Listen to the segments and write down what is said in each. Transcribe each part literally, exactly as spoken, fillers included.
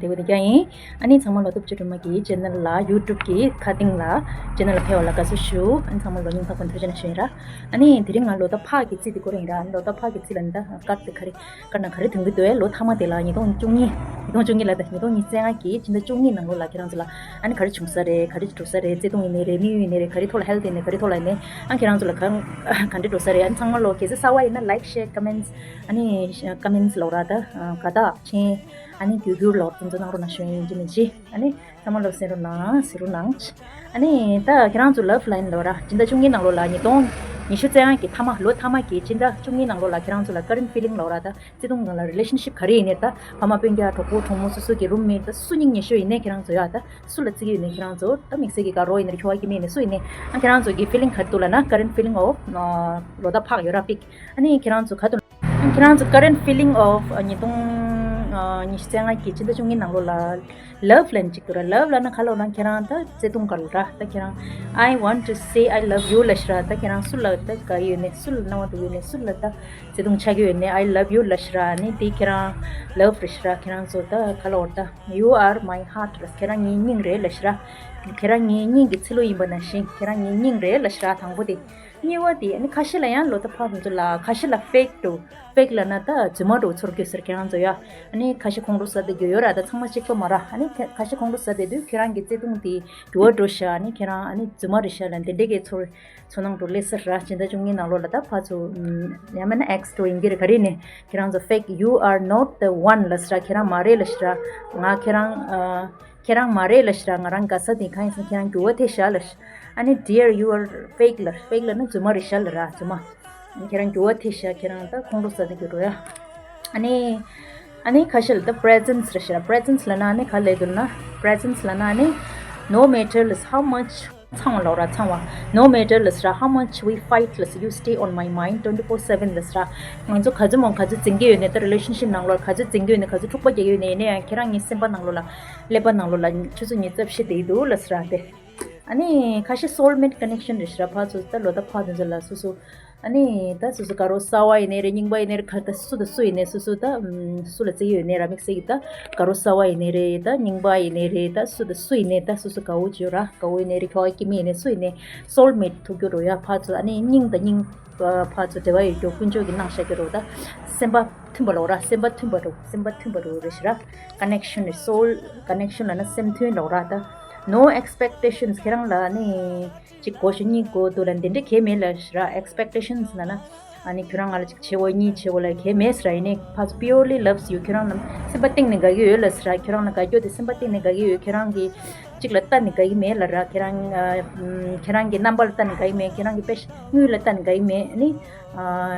བདེ་པོ་དེ་རྐྱང་ཡིན། ཨ་ནི་ཚང་མ་ལོ་ཐུབ་ཅོ་སྒྲོལ་མ་གི་ཆེ་ནལ་ལ་ཡུ་ཊུབ་གི་ཁ་སྟེང་ལ་ཆེ་ནལ་ལ་ཕེབས་པ་ལ་དགའ་བསུ་ཞུ། ཨ་ནི་ཚང་མ་ལོ་སྙིང་ཐག་པ་ནས་ཐུགས་རྗེ་ཆེ་ཞུ་ཡིན་ར། ཨ་ནི་དེ་རིང་ང་ལོ་ཟླ་ཕག་གི་རྩིས་དེ་སྐོར་ཡིན་ར། ཨ་ནི་ལོ་ཟླ་ཕག་གི་རྩིས་ལ་ནི་ད་སྐར་དེ་ག་རེ་སྐར་ན་ག་རེ་ཐོན་གི་འདུག་ཨེ། ལོ་མཐའ་མ་དེ་ལ་ཉིས་སྟོང་བཅུ་གཉིས། ཉིས་སྟོང་བཅུ་གཉིས་ལ་ད་ཉིས་སྟོང་ཉི་ཤུ་རྩ་ལྔ་གི་ཕྱི་ཟླ་བཅུ་གཉིས་ནང་ལོགས་ལ་ཁྱེད་རང་ཚོ་ལ་ཨ་ནི་ག་རེ་བྱུང་ས་རེད། ག་རེ་འགྲོ་ས་རེད། བརྩེ་དུང་ཡིན་ནའི་རེད། དམིགས་ཡུལ་ཡིན་ནའི་རེད། ག་རེ་ཐོག་ལ་ཧེལ་ཐི་ཡིན་ནའི་ག་རེ་ཐོག་ལ་ཡིན་ནའི་ཨ་ཁྱེད་རང་ཚོ་ལ་ག་ག་འདྲ་འགྲོ་ས་རེད། ཨ་ནི་ཚང་མ་ལོ་གལ་སྲིད་གསར་པ་ཡིན་ན་ལའིཀ་ཤེར་ཀོ་མེན་ཊི་ཨ་ནི་ཀོ་མེན་ཊི་ལོག་ར་ད་དགའ་རྟགས་མཆན་ཨ་ནི་རྒྱུག་རྒྱུག་ལོག་ཚོ་ཚོ་གནང་རོགས་གནང་ཞུ་ཡིན་གཅིག་མིན་གཅིག་ཨ་ནི་ཚང་མ་ལོ་གསན་རོགས་གནང་། གཟིགས་རོགས་གནང་། ཨ་ནི་ད་ཁྱེད་རང་ཚོ་ལབ་ལ་ཡིན་ལོ་ར་སྤྱི་ཟླ་བཅུ་གཉིས་ནང་ལོགས་ལ་ཉིས་སྟོང་ཉི་ཤུ་རྩ་ལྔ་གི་མཐའ་མ་ལོ་མཐའ་མ་གི་སྤྱི་ཟླ་བཅུ་གཉིས་ནང་ལོགས་ལ་ཁྱེད་རང་ཚོ་ལ་ཀ་རེན་ཕི་ལིང་ལོག་ར་ད་བརྩེ་དུང་སྒང་ལ་རི་ལེ་ཤན་ཤིབ་ག་རེ་ཡིན་ནའི་ད་ཕ་མ་སྤུན་ཀྱག་གྲོགས་པོ་གྲོགས་མོ་སོ་སོ་གི་རུམ་མེཊ་ད་སུ་སྙིང་ཉེ་ཤོས་ཡིན་ནའི་ཁྱེད་རང་ཚོ་ཡ་ད་སུ་ལ་བརྩི་གི་ཡོད་ནའི་ཁྱེད་རང་ཚོ་ད་དམིགས་བསལ་གྱི་དགའ་རོགས་ཡིན་ནའི་ཁྱོ་ག་སྐྱེ་དམན་ནའི་སུ་ཡིན་ནའི་ཨ་ཁྱེད་རང་ཚོ་གི་ཕི་ལིང་ག་རེ་འདུག་ལབ་ན་ཀ་རེན་ཕི་ལིང་ཨོཕ་ལོ་ཟླ་ཕག་ཡོད་ར་པིག་ཨ་ནི་ཁྱེད་རང་ཚོ་ག་དུ་ཨ་ཁྱེད་རང་ཚོ་ཀ་རེན་ཕི་ལིང་ཨོཕ་ཉིས་སྟོང་ཉི་ཤུ་རྩ་ལྔ་གི་ཕྱི་ཟླ་བཅུ་གཉིས་ནང་ལོགས་ལ་ལབ་ལབ་ཅིག་འདུག་ར། ལབ་ལབ་ན་ག་ལབ་ན་ཁྱེད་རང་ད་བརྩེ་དུང་སྒང་ལ་ར་ད་ཁྱེད་རང་I want to say I love you ལབ་ཤི་ར། ད་ཁྱེད་རང་སུ་ལ་ད་དགའ་ཡོད་ནའི་སུ་ལ་སྣང་བ་འགྲོ་ཡོད་ནའི་སུ་ལ་ད་བརྩེ་དུང་ཆགས་ཀྱི་ཡོད་ནའི་I love you ལབ་ཤི་ར། ནི་དེ་ཁྱེད་རང་ལབ་རེད་ཤི་ར། ཁྱེད་རང་ཚོ་ད་ག་ལབ་ར་ད You are my heart ལབ། ཁྱེད་རང་ངའི་སྙིང་རེད་ལབ་ཤི་ར། ཁྱེད་རང་ངའི་སྙིང་གི་ཚི་ལུ་ཡིན་པ་ནང་བཞིན་ཁྱེད་རང་ངའི་སྙིང་རེད་ལབ་ཤི་ར། དང་པོ་དེ། གཉིས་པ་དེ་ཨ་ནི་ཁ་ཤས་ལ་ཡང་ལོ་ད་ཕག་དེ་ཚོ་ལ་ཁ་ཤས་ལ་ཕེག་འགྲོ། ཕེག་ལབ་ན་ད་རྫུན་མ་འགྲོ་ཚོར་གྱི་ཟེར་ཁྱེད་རང་ཚོ་ཡ། ཨ་ནི་ཁ་ཤས་ཁོང་ཁྲོ་ཟ་བསྡད་རྒྱུ་ཡོད་ར། ད་ཚང་མ་གཅིག་པ་མ་ར། ཨ་ནི་ཁ་ཁ་ཤས་ཁོང་ཁྲོ་ཟ་བསྡད་དུས་ཁྱེད་རང་གི་བརྩེ་དུང་དེ་འགྱུར་བ་འགྲོ་ཤག་ཨ་ནི་ཁྱེད་རང་ཨ་ནི་རྫུན་མ་རེད་ཤག་ལབ་དེ་འདྲས་ཀྱི་ཚོར་ཚོར་སྣང་འགྲོ་ལེ་ཟེར་ར། སྤྱི་ཟླ་བཅུ་གཉིས་ནང་ལོགས་ལ་ད་ཕར་ཚུར་ཡང་མིན་ན་ཨེགས་འགྲོ་ཡིན་གྱི་རེད་ག་རེ་ནས་ཁྱེད་རང་ཚོ་ཕེག You are not the one ལབ་ཤི་ར། ཁྱེད་རང་མ་རེད་ལབ་ཤི་ར། ང་ཁྱེད་རང་ཨ། ཁྱེད་རང་མ་རེད་ལབ་ཤི་ར། ང་རང་དགའ་ས་དེ་གང་ཡིན་ཟེར་ན་ཁྱེད་རང་འགྱུར་བ་ཐེབས་ཤག་ལབ་ཤི། ཨ་ནི་Dear you are fake ལབ། ཕེག་ལབ་ན་རྫུན་མ་རེད་ཤག་ལབ་ར། རྫུན་མ། ཨ་ནི་ཁྱེད་རང་འགྱུར་བ་ཐེབས་ཤག་ཁྱེད་རང་ད་ཁོང་ཁྲོ་ཟ་ནས་འགྱུར་འགྲོ་ཡ། ཨ་ནི་ཨ་ནི་ཁ་ཤས་ལ་ད་པི་རེ་ཟེན་ཊི་ལབ་ཤི་ར། པི་རེ་ཟེན་ཊི་ལབ་ན་ཨ་ནི་ག་ལབ་འདུག་ན། པི་རེ་ཟེན་ཊི་ལབ་ན་ཨ་ནི་No matter ལབ་how much ཚང་བ་ལབ་ར། ཚང་བ། No matter ལབ་ཤི་ར། How much we fight ལབ་ཤི། You stay on my mind twenty four seven ལབ་ཤི་ར། ང་ཚོ་ག་ཚོད་མང་ག་ཚོད་འཛིང་གི་ཡོད་ནའི་ད་རི་ལེ་ཤན་ཤིབ་ནང་ལོགས་ག་ཚོད་འཛིང་གི་ཡོད་ནའི་ག་ཚོད་འཁྲུག་པ་རྒྱག་གི་ཡོད་ནའི་ཡིན་ན་ཡང་ཁྱེད་རང་ངའི་སེམས་པ་ནང་ལོགས་ལ་ཀླད་པ་ནང་ལོགས་ལ་ཆུ་ཚོད་ཉི་ཤུ་རྩ་བཞི་བསྡད་འདུག་ལབ་ཤི་ར་དེ། ཨ་ནི་ཁ་ཤས་སོལ་མེཊ་ཀ་ནེག་ཤན་རེད་ཤི་ར། ཕར་ཚུར་ད་ལོ་ད་ཕར་དེ་ཚོ་ལ་སོ་སོ། ཨ་ནི་ད་སོ་སོ་དགའ་རོགས་གསར་པ་ཡིན་ནའི་རེད། རྙིང་པ་ཡིན་ནའི་རེད། ག་ད་སུ་དང་སུ་ཡིན་ནའི་སོ་སོ་ད་ཨམ་སུ་ལ་བརྩི་གི་ཡོད་ནའི་ར། དམིགས་བསལ་གྱི་ད་དགའ་རོགས་གསར་པ་ཡིན་ནའི་རེད། ད་རྙིང་པ་ཡིན་ནའི་རེད། ད་སུ་དང་སུ་ཡིན་ནའི་ད་སོ་སོ་དགའ་བོ་བྱོས་ར། དགའ་བོ་ཡིན་ནའི་རེད། ཁྱོ་ག་སྐྱེ་དམན་ཡིན་ནའི་སུ་ཡིན་ནའི་སོལ་མེཊ་ཐུག་རྒྱུ་རོ་ཡ། ཕར་ཚུར་ཨ་ནི་སྙིང་དང་སྙིང་ཕར་ཚུར་འབྲེལ་བ་ཡོད་རྒྱུ་དཀོན་མཆོག་གིས་གནང་བཞག་རྒྱུ་རོ། ད་སེམས་པ་མཐུན་པ་ལབ་ར། སེམས་པ་མཐུན་པ་རོ། སེམས་པ་མཐུན་པ་རོ་རེད་ཤི་ར། ཀ་ནེག་ཤན་རེད། སོལ་ཀ་ནེག་ཤན་ལབ་ན་སེམས་མཐུན་ལབ་ར། ད་No expectations ཁྱེད་རང་ལ་ཨ་ནི། གཅིག་དགོས་ཤོག་གཉིས་དགོས་འདུག་ལབ་འདི་འདྲ་གང་ཡང་མེད་ལབ་ཤི་ར། ཨེགས་པེག་ཊེ་ཤན་ལབ་ན། ཨ་ནི་ཁྱོད་རང་ང་ལ་གཅིག་བྱེད་དགོས་གཉིས་བྱེད་དགོས་ལབ་གང་ཡང་མེད་ཟེར་ར། ཡིན་ནའི་ཕར་ཚུར་པིའོར་ལི་ལབ་ཡུ། ཁྱོད་རང་ལ་སེམས་པ་གཏིང་ནས་དགའ་གི་ཡོད་ལབ་ཟེར་ར། ཁྱོད་རང་ལ་དགའ་སྐྱོ་དེ་སེམས་པ་གཏིང་ནས་དགའ་གི་ཡོད། ཁྱོད་རང་གི་གཅིག་ལ་ལྟ་ནས་དགའ་གི་མེད་ལབ་ར། ཁྱོད་རང་ཨ་ཁྱོད་རང་གི་རྣམ་པ་ལ་ལྟ་ནས་དགའ་གི་མེད། ཁྱོད་རང་གི་དཔེ་དངུལ་ལ་ལྟ་ནས་དགའ་གི་མེད། ཨ་ནི་ཨ་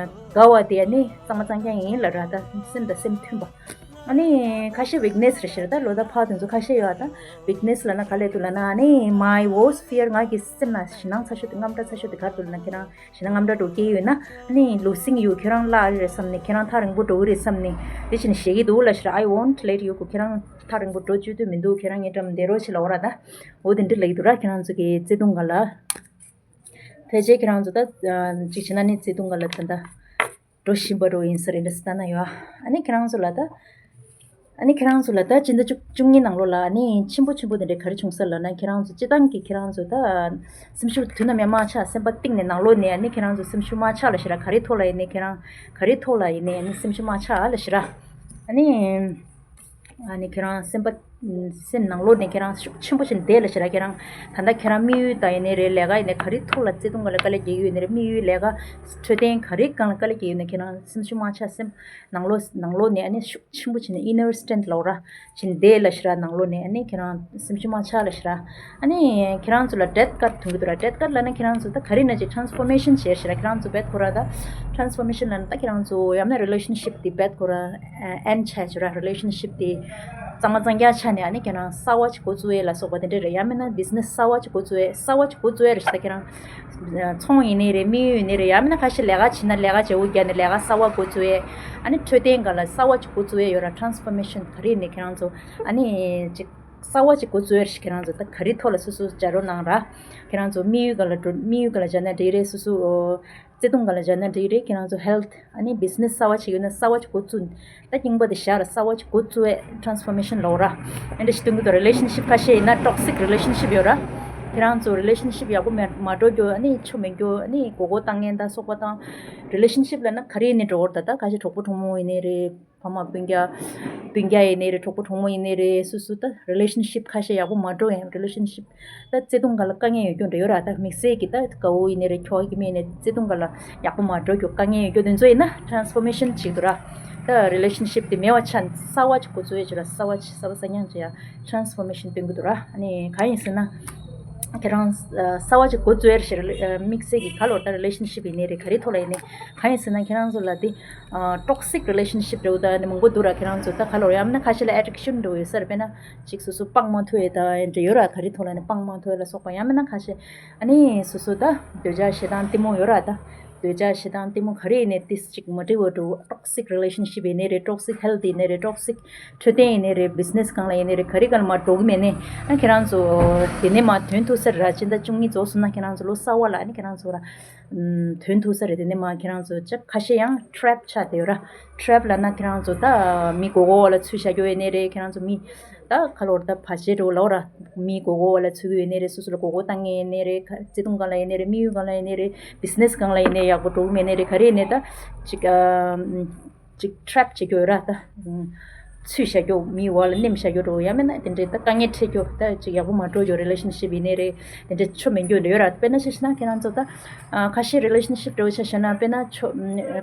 དགའ་བ་དེ་ཨ་ནི་གཙང་མ་གཙང་རྐྱང་ཡིན་ལབ་ར། ད་སེམས་དང་སེམས་མཐུན་པ། ཨ་ནི་ཁ་ཤས་ཝིག་ནེ་སི་རེད་ཤི་ར། ད་ལོ་ད་ཕར་དེ་ཚོ་ཁ་ཤས་ཡོད་ཨ། ད་ཝིག་ནེ་སི་ལབ་ན་ག་ལབ་འདུག་ལབ་ན་ཨ་ནི་my worst fear ང་གི་སེམས་ནང་ཞེད་སྣང་ཚ་ཤོས་དེ་རྔམ་སྐྲག་ཚ་ཤོས་དེ་ག་རེ་འདུག་ལབ་ན་ཁྱེད་རང་ཞེད་སྣང་རྔམ་སྐྲག་འདྲ་བོ་སྐྱེ་ཡོད་ན་ཨ་ནི་ལུ་སིང་ཡུ། ཁྱེད་རང་བརླག་རེད་བསམ་ནས་ཁྱེད་རང་ཐག་རིང་པོ་འགྲོ་གི་རེད་བསམ་ནས་དེ་བྱས་ནས་ཞེད་ཀྱི་འདུག་ལབ་ཤི་ར། I won't let you go ཁྱེད་རང་ཐག་རིང་པོ་འགྲོ་བཅུག་འདོད་མི་འདུག་ཁྱེད་རང་ངའི་འགྲམ་བསྡད་རོགས་བྱེད་ལབ་ར། ད་འོ་དེ་འདྲ་ལབ་ཀྱི་འདུག་ར། ཁྱེད་རང་ཚོ་གི་བརྩེ་དུང་སྒང་ལ། ཕལ་ཆེར་ཁྱེད་རང་ཚོ་ད་ཅིག་བྱས་ན་ནི་བརྩེ་དུང་སྒང་ལ་ད་ལྟ་འགྲོ་བཞིན་པ་འདྲ་བོ་ཡིན་ས་རེད་འདྲ་སེ་ལྟ་ན་ཡོད། ཨ་ནི་ཁྱེད་རང་ཚོ་ལ་ད། ཨ་ནི་ཁྱེད་རང་ཚོ་ལ་ད་སྤྱི་ཟླ་བཅུ་བཅུ་གཉིས་ནང་ལོགས་ལ་ཨ་ནི་ཆེན་པོ་ཆེན་པོ་དེ་འདྲ་ག་རེ་བྱུང་ས་ལབ་ན་ཁྱེད་རང་ཚོ་སྤྱི་བཏང་གི་ཁྱེད་རང་ཚོ་ད་སེམས་ཤུགས་དུས་ནམ་ཡང་མ་ཆག་སེམས་པ་གཏིང་ནས་ནང་ལོགས་ནས་ཨ་ནི་ཁྱེད་རང་ཚོ་སེམས་ཤུགས་མ་ཆག་ལབ་ཤི་ར། ག་རེ་ཐོག་ལ་ཡིན་ནའི་ཁྱེད་རང་ག་རེ་ཐོག་ལ་ཡིན་ནའི་ཨ་ནི་སེམས་ཤུགས་མ་ཆག་ལབ་ཤི་ར། ཨ་ནི། ཨ་ནི་ཁྱེད་རང་སེམས་པ། སེམས་ནང་ལོགས་ནས་ཁྱེད་རང་ཤུགས་ཆེན་པོ་ཞིག་བསྡད་ལབ་ཤི་ར། ཁྱེད་རང་ད་ལྟ་ཁྱེད་རང་དམིགས་ཡུལ་དང་ཡིན་ནའི་རེད། ལས་ཀ་ཡིན་ནའི་ག་རེ་ཐོག་ལ་བརྩེ་དུང་སྒང་ལ་དཀའ་ལས་རྒྱག་གི་ཡོད་ནའི་རེད། དམིགས་ཡུལ་ལས་ཀ་འཕྲོད་བསྟེན་ག་རེ་སྒང་ལ་དཀའ་ལས་རྒྱག་གི་ཡོད་ནའི་ཁྱེད་རང་སེམས་ཤུགས་མ་ཆག་སེམས་ནང་ལོགས་ནང་ལོགས་ནས་ཨ་ནི་ཤུགས་ཆེན་པོ་བྱས་ནས་inner strength ལབ་ར་བྱས་ནས་བསྡད་ལབ་ཤི་ར། ནང་ལོགས་ནས་ཨ་ནི་ཁྱེད་རང་སེམས་ཤུགས་མ་ཆག་ལབ་ཤི་ར། ཨ་ནི་ཁྱེད་རང་ཚོ་ལ་death card ཐོན་གི་འདུག་ར། death card ལབ་ན་ཁྱེད་རང་ཚོ་ད་ག་རེ་ན་ཅིག་transformation བྱས་ཤི་ར། ཁྱེད་རང་ཚོ་བེད་ཁོ་ར་ད་transformation ལབ་ན་ད་ཁྱེད་རང་ཚོ་ཡང་ན་relationship དེ་བེད་ཁོ་ར་end ཆགས་ཤི་ར། relationship དེ་གཙང་མ་གཙང་རྐྱང་ཆགས་ནས་ཨ་ནི་ཁྱེད་རང་གསར་པ་ཅིག་འགོ་བཙུགས་ཡས་ལ་སོགས་པ་དེ་འདྲ་རེད། ཡང་མིན་ན་business གསར་པ་ཅིག་འགོ་བཙུགས་ཡས་གསར་པ་ཅིག་འགོ་བཙུགས་ཡས་རེད་ཤི། ད་ཁྱེད་རང་ཚོང་ཡིན་ནའི་རེད། དམིགས་ཡུལ་ཡིན་ནའི་རེད། ཡང་མིན་ན་ཁ་ཤས་ལས་ཀ་བྱེད་ན་ལས་ཀ་བྱེད་འུ་རྒྱག་ནས་ལས་ཀ་གསར་པ་འགོ་བཙུགས་ཡས། ཨ་ནི་འཕྲོད་བསྟེན་སྒང་ལ་གསར་པ་ཅིག་འགོ་བཙུགས་ཡས་ཡོད་ར། transformation ག་རེ་ཡིན་ནའི་ཁྱེད་རང་ཚོ་ཨ་ནི་ཅིག་གསར་པ་ཅིག་འགོ་བཙུགས་ཡས་རེད་ཤི། ཁྱེད་རང་ཚོ་ད་ག་རེ་ཐོག་ལ་སོ་སོ་སྦྱར་རོགས་གནང་ར། ཁྱེད་རང་ཚོ་དམིགས་ཡུལ་སྒང་ལ་འགྲོ་དམིགས་ཡུལ་སྒང་ལ་སྦྱར་ན་འགྲིག་རེད། སོ་སོ་ བརྩེ་དུང་སྒང་ལ་སྦྱར་ན་འགྲིག་རེད། ཁྱེད་རང་ཚོ་ཧེལ་ཐི་ཨ་ནི་བི་ཛི་ནེ་སི་གསར་བ་བྱེད་ཡོད་ན་གསར་བ་ཅིག་འགོ་བཙུགས། ད་རྙིང་པ་དེ་བཞག་ར་གསར་བ་ཅིག་འགོ་བཙུགས་ཡས་ཊ་རན་སི་ཕོར་མེ་ཤན་ལབ་ར། ཨེ་འདྲ་ཞིག་སྟོན་གྱི་འདུག་རི་ལེ་ཤན་ཤིབ་ཁ་ཤས་ཡིན་ན་ཊོག་སིག་རི་ལེ་ཤན་ཤིབ་ཡོད་ར། ཁྱེད་རང་ཚོ་རི་ལེ་ཤན་ཤིབ་ཡག་པོ་མ་མ་འགྲོ་རྒྱུ། ཨ་ནི་ཆོ་མེད་རྒྱུ། ཨ་ནི་མགོ་སྐོར་བཏང་མཁན་དང་སོགས་པ་དང་། རི་ལེ་ཤན་ཤིབ་ལབ་ན་ག་རེ་ཡིན་ནའི་འགྲོ་གི་རེད། ད་ད་ག་ཞིག་གྲོགས་པོ་གྲོགས་མོ་ཡིན་ནའི་རེད། ཕ་མ་སྤུན་ཀྱག་སྤུན་ཀྱག་ཡིན་ནའི་རེད། གྲོགས་པོ་གྲོགས་མོ་ཡིན་ནའི་རེད། སོ་སོ་ད་རི་ལེ་ཤན་ཤིབ་ཁ་ཤས་ཡག་པོ་མ་འགྲོ་ཡང་རི་ལེ་ཤན་ཤིབ་ད་བརྩེ་དུང་སྒང་ལ་དཀའ་ངལ་ཡོད་རྒྱུ་འདྲ་ཡོད་ར། ད་དམིགས་བསལ་གྱི་ད་དགའ་བོ་ཡིན་ནའི་རེད། ཁྱོ་ག་མི་ཡིན་ནའི་བརྩེ་དུང་སྒང་ལ་ཡག་པོ་མ་འགྲོ་རྒྱུ་དཀའ་ངལ་ཡོད་རྒྱུ་དེ་ཚོ་ཡིན་ན་ཊ་རན་སི་ཕོར་མེ་ཤན་བྱེད་ཀྱི་འདུག་ར། ད་རི་ལེ་ཤན་ཤིབ་དེ་མེད་པ་ཆགས་གསར་བ་ཅིག་འགོ་བཙུགས་ཡས་བྱེད་ར། གསར་བ་ཅིག་གསར་བ་གསར་རྐྱང་བྱེད་ཡ་ཊ་རན་སི་ཕོར་མེ་ཤན་སྟོན་གྱི་འདུག་ར། ཨ་ནི་གང་ཡིན་ཟེར་ན། ཁྱེད་རང་གསར་བ་ཅིག་འགོ་བཙུགས་ཡས་བྱེད་ར། དམིགས་བསལ་གྱི་ག་ལོར་ད་རི་ལེ་ཤན་ཤིབ་ཡིན་ནའི་རེད། ག་རེ་ཐོག་ལ་ཡིན་ནའི་གང་ཡིན་ཟེར་ན། ཁྱེད་རང་ཚོ་ལ་དེ་ཊོག་སིག་རི་ལེ་ཤན་ཤིབ་འདྲ་བོ་ད་ནི་མང་པོ་འདུག་ར། ཁྱེད་རང་ཚོ་ད་ག་ལོར་ཡང་མིན་ན་ཁ་ཤས་ལ་ཨེ་ཌིག་ཤན་འདྲ་བོ་ཡོད་ས་རེད། དཔེར་ན་ཅིག་སོ་སོ་སྤང་མ་ཐུབ་ཡས་ད་འདྲ་ཡོད་ར། ག་རེ་ཐོག་ལ་ནི་སྤང་མ་ཐུབ་ཡས་ལ་སོགས་པ་ཡང་མིན་ན་ཁ་ཤས་ཨ་ནི་སོ་སོ་ད་འདོད་ཆགས་ཞེ་སྡང་གཏི་མུག་ཡོད་ར། ད་འདོད་ཆགས་ཞེ་སྡང་གཏི་མུག་ག་རེ་ཡིན་ནའི་ཏིས་ཅིག་མ་འགྲིག་པ་འགྲོ། ཊོག་སིག་རི་ལེ་ཤན་ཤིབ་ཡིན་ནའི་རེད། ཊོག་སིག་ཧེལ་ཐི་ཡིན་ནའི་རེད། ཊོག་སིག་འཕྲོད་བསྟེན་ཡིན་ནའི་རེད། བི་ཛི་ནེ་སི་སྒང་ལ་ཡིན་ནའི་རེད། ག་རེ་སྒང་ལ་མ་འགྲོ་གི་མེད་ནའི་ཨ་ཁྱེད་རང་ཚོ་དེ་ནས་མར་ཐོན་ཐུབ་ས་རེད་ར། སྤྱི་ཟླ་བཅུ་གཉིས་རྫོགས་སོང་ན་ཁྱེད་རང་ཚོ་ལོ་གསར་བ་ལ་ཨ་ནི་ཁྱེད་རང་ཚོ་ར་ཐོན་ཐུབ་ས་རེད། དེ་ནས་མར་ཁྱེད་རང་ཚོ་ཅག་ཁ་ཤས་ཡང་ཊེ་རེབ་ཆགས་བསྡད་ཡོད་ར། ཊེ་རེབ་ལབ་ན་ཁྱེད་རང་ཚོ་ད་མི་མགོ་སྐོར་བ་ལ་ཚུད་བཞག་རྒྱུ་ཡིན་ནའི་རེད། ཁྱེད་རང་ཚོ་མི་ད་ག་ལོར་ད་བར་ཆད་འགྲོ་ལབ་ར། མི་མགོ་སྐོར་བ་ལ་ཚུད་ཀྱི་ཡོད་ནའི་རེད། སོ་སོ་ལ་མགོ་སྐོར་བཏང་མཁན་ཡིན་ནའི་རེད། ཁ་བརྩེ་དུང་སྒང་ལ་ཡིན་ནའི་རེད། དམིགས་ཡུལ་སྒང་ལ་ཡིན་ནའི་རེད། བི་ཛི་ནེ་སི་སྒང་ལ་ཡིན་ནའི་ཡག་པོ་འགྲོ་གི་མེད་ནའི་རེད། ག་རེ་ཡིན་ནའི་ད་ཅིག་ཨ་ཅིག་ཊེ་རེབ་བྱེད་རྒྱུ་ཡོད་ར། ད་ཚུད་བཞག་རྒྱུ། མིའི་འོག་ལ་ནེམ་བཞག་རྒྱུ་འགྲོ། ཡང་མིན་ན་དེ་འདྲའི་ད་དཀའ་ངལ་འཕྲད་རྒྱུ། ད་ཅིག་ཡག་པོ་མ་འགྲོ་རྒྱུ། རི་ལེ་ཤན་ཤིབ་ཡིན་ནའི་རེད། དེ་འདྲའི་ཆོ་མེད་རྒྱུ་འདྲ་ཡོད་ར། དཔེར་ན་ཆ་བཞག་ན་ཁྱེད་རང་ཚོ་ད་ཨ་ཁ་ཤས་རི་ལེ་ཤན་ཤིབ་འདྲ་བོ་ཆ་བཞག་ན། དཔེར་ན་ཆོ་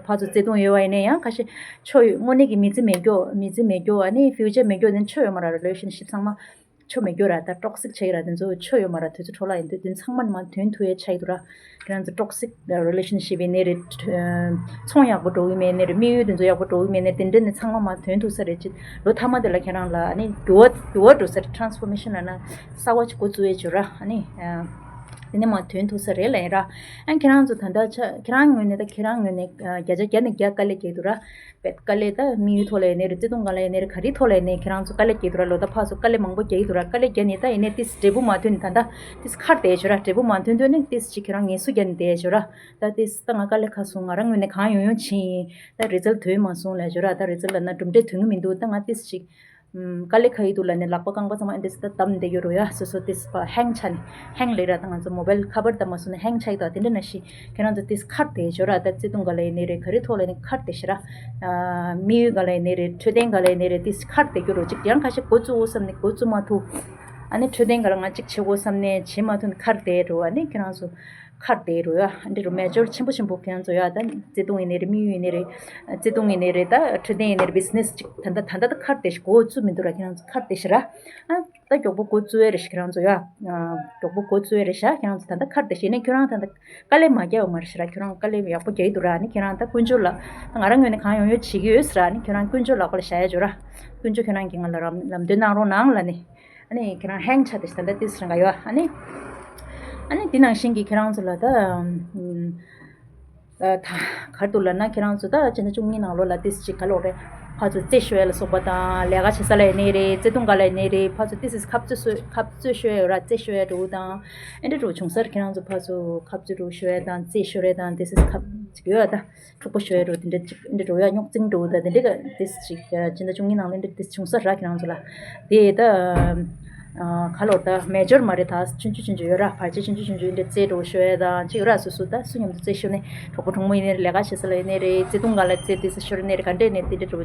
ཕར་ཚུར་བརྩེ་དུང་ཡོད་པ་ཡིན་ནའི་ཡང་ཁ་ཤས་ཆོ་དངོས་གནས་ཀྱི་མི་ཚེ་མེད་རྒྱུ། མི་ཚེ་མེད་རྒྱུ། ཨ་ནི་ཕིའུ་ཅར་མེད་རྒྱུ་དེ་ཆོ་ཡོད་མ་ར། རི་ལེ་ཤན་ཤིབ་ཚང་མ་ཆོ་མེད་རྒྱུ་ར། ད་ཊོག་སིག་ཆགས་ཀྱི་ར། དེ་ཚོ་ཆོ་ཡོད་མ་ར། དུས་ཚོད་འཕྲོ་བརླག་ཡིན་དུས་དེ་ཚང་མ་མར་ཐོན་ཐུབ་ཡས་ཆགས་ཀྱི་འདུག་ར། ཁྱེད་རང་ཚོ་ཊོག་སིག་རི་ལེ་ཤན་ཤིབ་ཡིན་ནའི་རེད། ཚོང་ཡག་པོ་འགྲོ་གི་མེད་ནའི་རེད། དམིགས་ཡུལ་དེ་ཚོ་ཡག་པོ་འགྲོ་གི་མེད་ནའི་དེ་འདྲ་ནས་ཚང་མ་མར་ཐོན་ཐུབ་ས་རེད། ཅིག་ལོ་མཐའ་མ་དེ་ལ་ཁྱེད་རང་ལ་ཨ་ནི་འགྱུར་བ་འགྱུར་བ་འགྲོ་ས་རེད། ཊ་རན་སི་ཕོར་མེ་ཤན་ལབ་ན་གསར་བ་ཅིག་འགོ་བཙུགས་ཡས་བྱོས་ར། ཨ་ནི་དེ་ནས་མར་ཐོན་ཐུབ་ས་རེད་ལབ་ཡིན་ར། ཨ་ཁྱེད་རང་ཚོ་ད་ལྟ་ཆ་ཁྱེད་རང་ངོས་ནས་ད་ཁྱེད་རང་ངོས་ནས་བརྒྱ་ཆ་བརྒྱ་ནས་བརྒྱ་དཀའ་ལས་རྒྱག་འདུག་ར། དཀའ་ལས་ད་དམིགས་ཡུལ་ཐོག་ལ་ཡིན་ནའི་རེད། བརྩེ་དུང་སྒང་ལ་ཡིན་ནའི་རེད། ག་རེ་ཐོག་ལ་ཡིན་ནའི་ཁྱེད་རང་ཚོ་དཀའ་ལས་རྒྱག་འདུག་ར། ལོ་ད་ཕར་ཚུར་དཀའ་ལས་མང་པོ་རྒྱག་གི་འདུག་ར། དཀའ་ལས་རྒྱག་ནས་ད་ཡིན་ནའི་ཏིས་འབྲས་བུ་མ་ཐོན་ནས་ད་ད་ཏིས་ཁར་བསྡད་ཤོག་ར། འབྲས་བུ་མ་ཐོན་དུས་ནས་ཏིས་ཅིག་ཁྱེད་རང་ངལ་གསོ་རྒྱག་ནས་བསྡད་ཤོག་ར། ད་ཏིས་ད་ང་དཀའ་ལས་ཁག་སོང་། ང་རང་ངོས་ནས་གང་ཡོང་ཡོང་བྱས་ཡིན། ད་རི་ཛལ་ཐོན་མ་སོང་ལབ་ཤོག་ར། ད་རི་ཛལ་ལབ་ན་གྲུབ་འབྲས་ཐོན་གི་མི་འདུག་ད་ང་ཏིས་ཅིག་ཨམ། དཀའ་ལས་ཁག་ཡོད་འདུག་ལབ་ནས་ལག་པ་རྐང་པ་ཚང་མ་ཨེ་འདྲ་ཞིག་ད་བསྡམས་བསྡད་ཡོད་རེད་ཡ། སོ་སོ་ཏིས་ཕར་ཧེང་ཆགས་ནས། ཧེང་ལབ་ར། ད་ང་ཚོ་མོ་བལ་ཁ་པར་བསྡམས་མ་སོང་ན་ཧེང་ཆགས་ཡོད་དོ། དེ་འདྲ་ནང་བཞིན་ཁྱེད་རང་ཚོ་ཏིས་ཁར་བསྡད་ཤོག་ར། ད་བརྩེ་དུང་སྒང་ལ་ཡིན་ནའི་རེད། ག་རེ་ཐོག་ལ་ཡིན་ནའི་ཁར་བསྡད་ཤོག་ར། ཨ། དམིགས་ཡུལ་སྒང་ལ་ཡིན་ནའི་རེད། འཕྲོད་བསྟེན་སྒང་ལ་ཡིན་ནའི་རེད། ཏིས་ཁར་བསྡད་རྒྱུ་རེད། ཅིག་ཡང་ཁ་ཤས་འགོ་བཙུགས་འོ་བསམ་ནས་འགོ་བཙུགས་མ་ཐུབ། ཨ་ནི་འཕྲོད་བསྟེན་སྒང་ལ་ང་ཅིག་བྱེད་དགོས་བསམ་ནས་བྱེད་མ་ཐུབ་ནས་ཁར་བསྡད་འགྲོ། ཨ་ནི་ཁྱེད་རང་ཚོ་ཁར་བསྡད་རོ་ཡ། འདི་རུ་མེ་ཇར་ཆེན་པོ་ཆེན་པོ་ཁྱེད་རང་ཚོ་ཡ། ད་བརྩེ་དུང་ཡིན་ནའི་རེད། དམིགས་ཡུལ་ཡིན་ནའི་རེད། བརྩེ་དུང་ཡིན་ནའི་རེད། ད་འཕྲོད་བསྟེན་ཡིན་ནའི་རེད། བི་ཛི་ནེ་སི་ཅིག་ད་ལྟ་ད་ལྟ་ད་ཁར་བསྡད་ཤག་འགོ་བཙུགས་མི་འདུག་ར། ཁྱེད་རང་ཚོ་ཁར་བསྡད་ཤག་ར། ཨ། ད་མགྱོགས་པོ་འགོ་བཙུགས་ཡ་རེད་ཤག་ཁྱེད་རང་ཚོ་ཡ། ཨ། མགྱོགས་པོ་འགོ་བཙུགས་ཡ་རེད་ཤག་ཁྱེད་རང་ཚོ་ད་ལྟ་ཁར་བསྡད་ཤག་ཡིན་ནའི་ཁྱོད་རང་ད་ལྟ་དཀའ་ལས་མ་བརྒྱབ་པ་མ་རེད་ཤག་ར། ཁྱོད་རང་དཀའ་ལས་ཡག་པོ་བརྒྱབ་ཀྱི་འདུག་ར། ཨ་ནི་ཁྱེད་རང་ད་དཀོན་མཆོག་ལ། ད་ང་རང་ངོས་ནས་གང་ཡོང་ཡོད་བྱེད་ཀྱི་ཡོད་ཟེར་ར། ཨ་ནི་ཁྱོད་རང་དཀོན་མཆོག་ལག་པ་ལ་བཞག་ཡ་བྱོས་ར། དཀོན་མཆོག་ཁྱོད་རང་གིས་ང་ལ་ལམ་ལམ་སྟོན་གནང་རོགས་གནང་ལབ་ནས། ཨ་ནི་ཁྱེད་རང་ཧེང་ཆགས་ཏེ་ད་ལྟ་ཏིས་རང་ག་ཡོད། ཨ་ནི། ཨ་ནི་འདི་ནང་བཞིན་གྱི་ཁྱེད་རང་ཚོ་ལ་ད། ཨམ། ད་ག་རེ་འདུག་ལབ་ན་ཁྱེད་རང་ཚོ་ད་སྤྱི་ཟླ་བཅུ་གཉིས་ནང་ལོགས་ལ་ཏིས་ཅིག་ག་ལོག་རེད། ཕར་ཚུར་རྩེད་ཤོར་ཡ་ལ་སོགས་པ་དང་། ལས་ཀ་བྱེད་ས་ལ་ཡིན་ནའི་རེད། བརྩེ་དུང་སྒང་ལ་ཡིན་ནའི་རེད། ཕར་ཚུར་ཏིས་ཁ་རྩོད་ཤོར་ཁ་རྩོད་ཤོར་ཡ་ཡོད་ར། རྩེད་ཤོར་ཡ་འགྲོ་དང་། ཨེ་འདྲ་འགྲོ་བྱུང་སར་ཁྱེད་རང་ཚོ་ཕར་ཚུར་ཁ་རྩོད་འགྲོ་ཤོར་ཡ་དང་། རྩེད་ཤོར་ཡ་དང་། ཏིས་ཁ་ཅིག་ཡོད་ཡ་ད། འཁྲུག་པ་ཤོར་ཡ་འགྲོ་དེ་འདྲ་ཅིག་འདྲ་འགྲོ་ཡ། རྙོག་འཛིང་འགྲོ་ད་དེ་འདྲ་ག་དེ་ཅིག་སྤྱི་ཟླ་བཅུ་གཉིས་ནང་ལ་འདྲ་དེ་བྱུང་ས་ར་ཁྱེད་རང་ཚོ་ལ། དེ་ད་ཨ་ག་ལོར་ད་མེ་ཇར་མ་རེད། ད་ཆུང་ཆུང་ཆུང་ཆུང་ཡོད་ར། བར་ཆད་ཆུང་ཆུང་ཆུང་ཆུང་འདྲ་རྩེད་འགྲོ་ཤོར་ཡ་དང་ཅིག་ཡོད་ར། སོ་སོ་ད་སུ་མཉམ་དུ་རྩེད་ཤོར་ནས་གྲོགས་པོ་གྲོགས་མོ་ཡིན་ནའི་རེད། ལས་ཀ་བྱེད་ས་ལ་ཡིན་ནའི་རེད། བརྩེ་དུང་སྒང་ལ་རྩེད་དེ་ས་ཤོར་ནའི་རེད། ག་འདྲས་ནས་དེ་འདྲ་འགྲོ་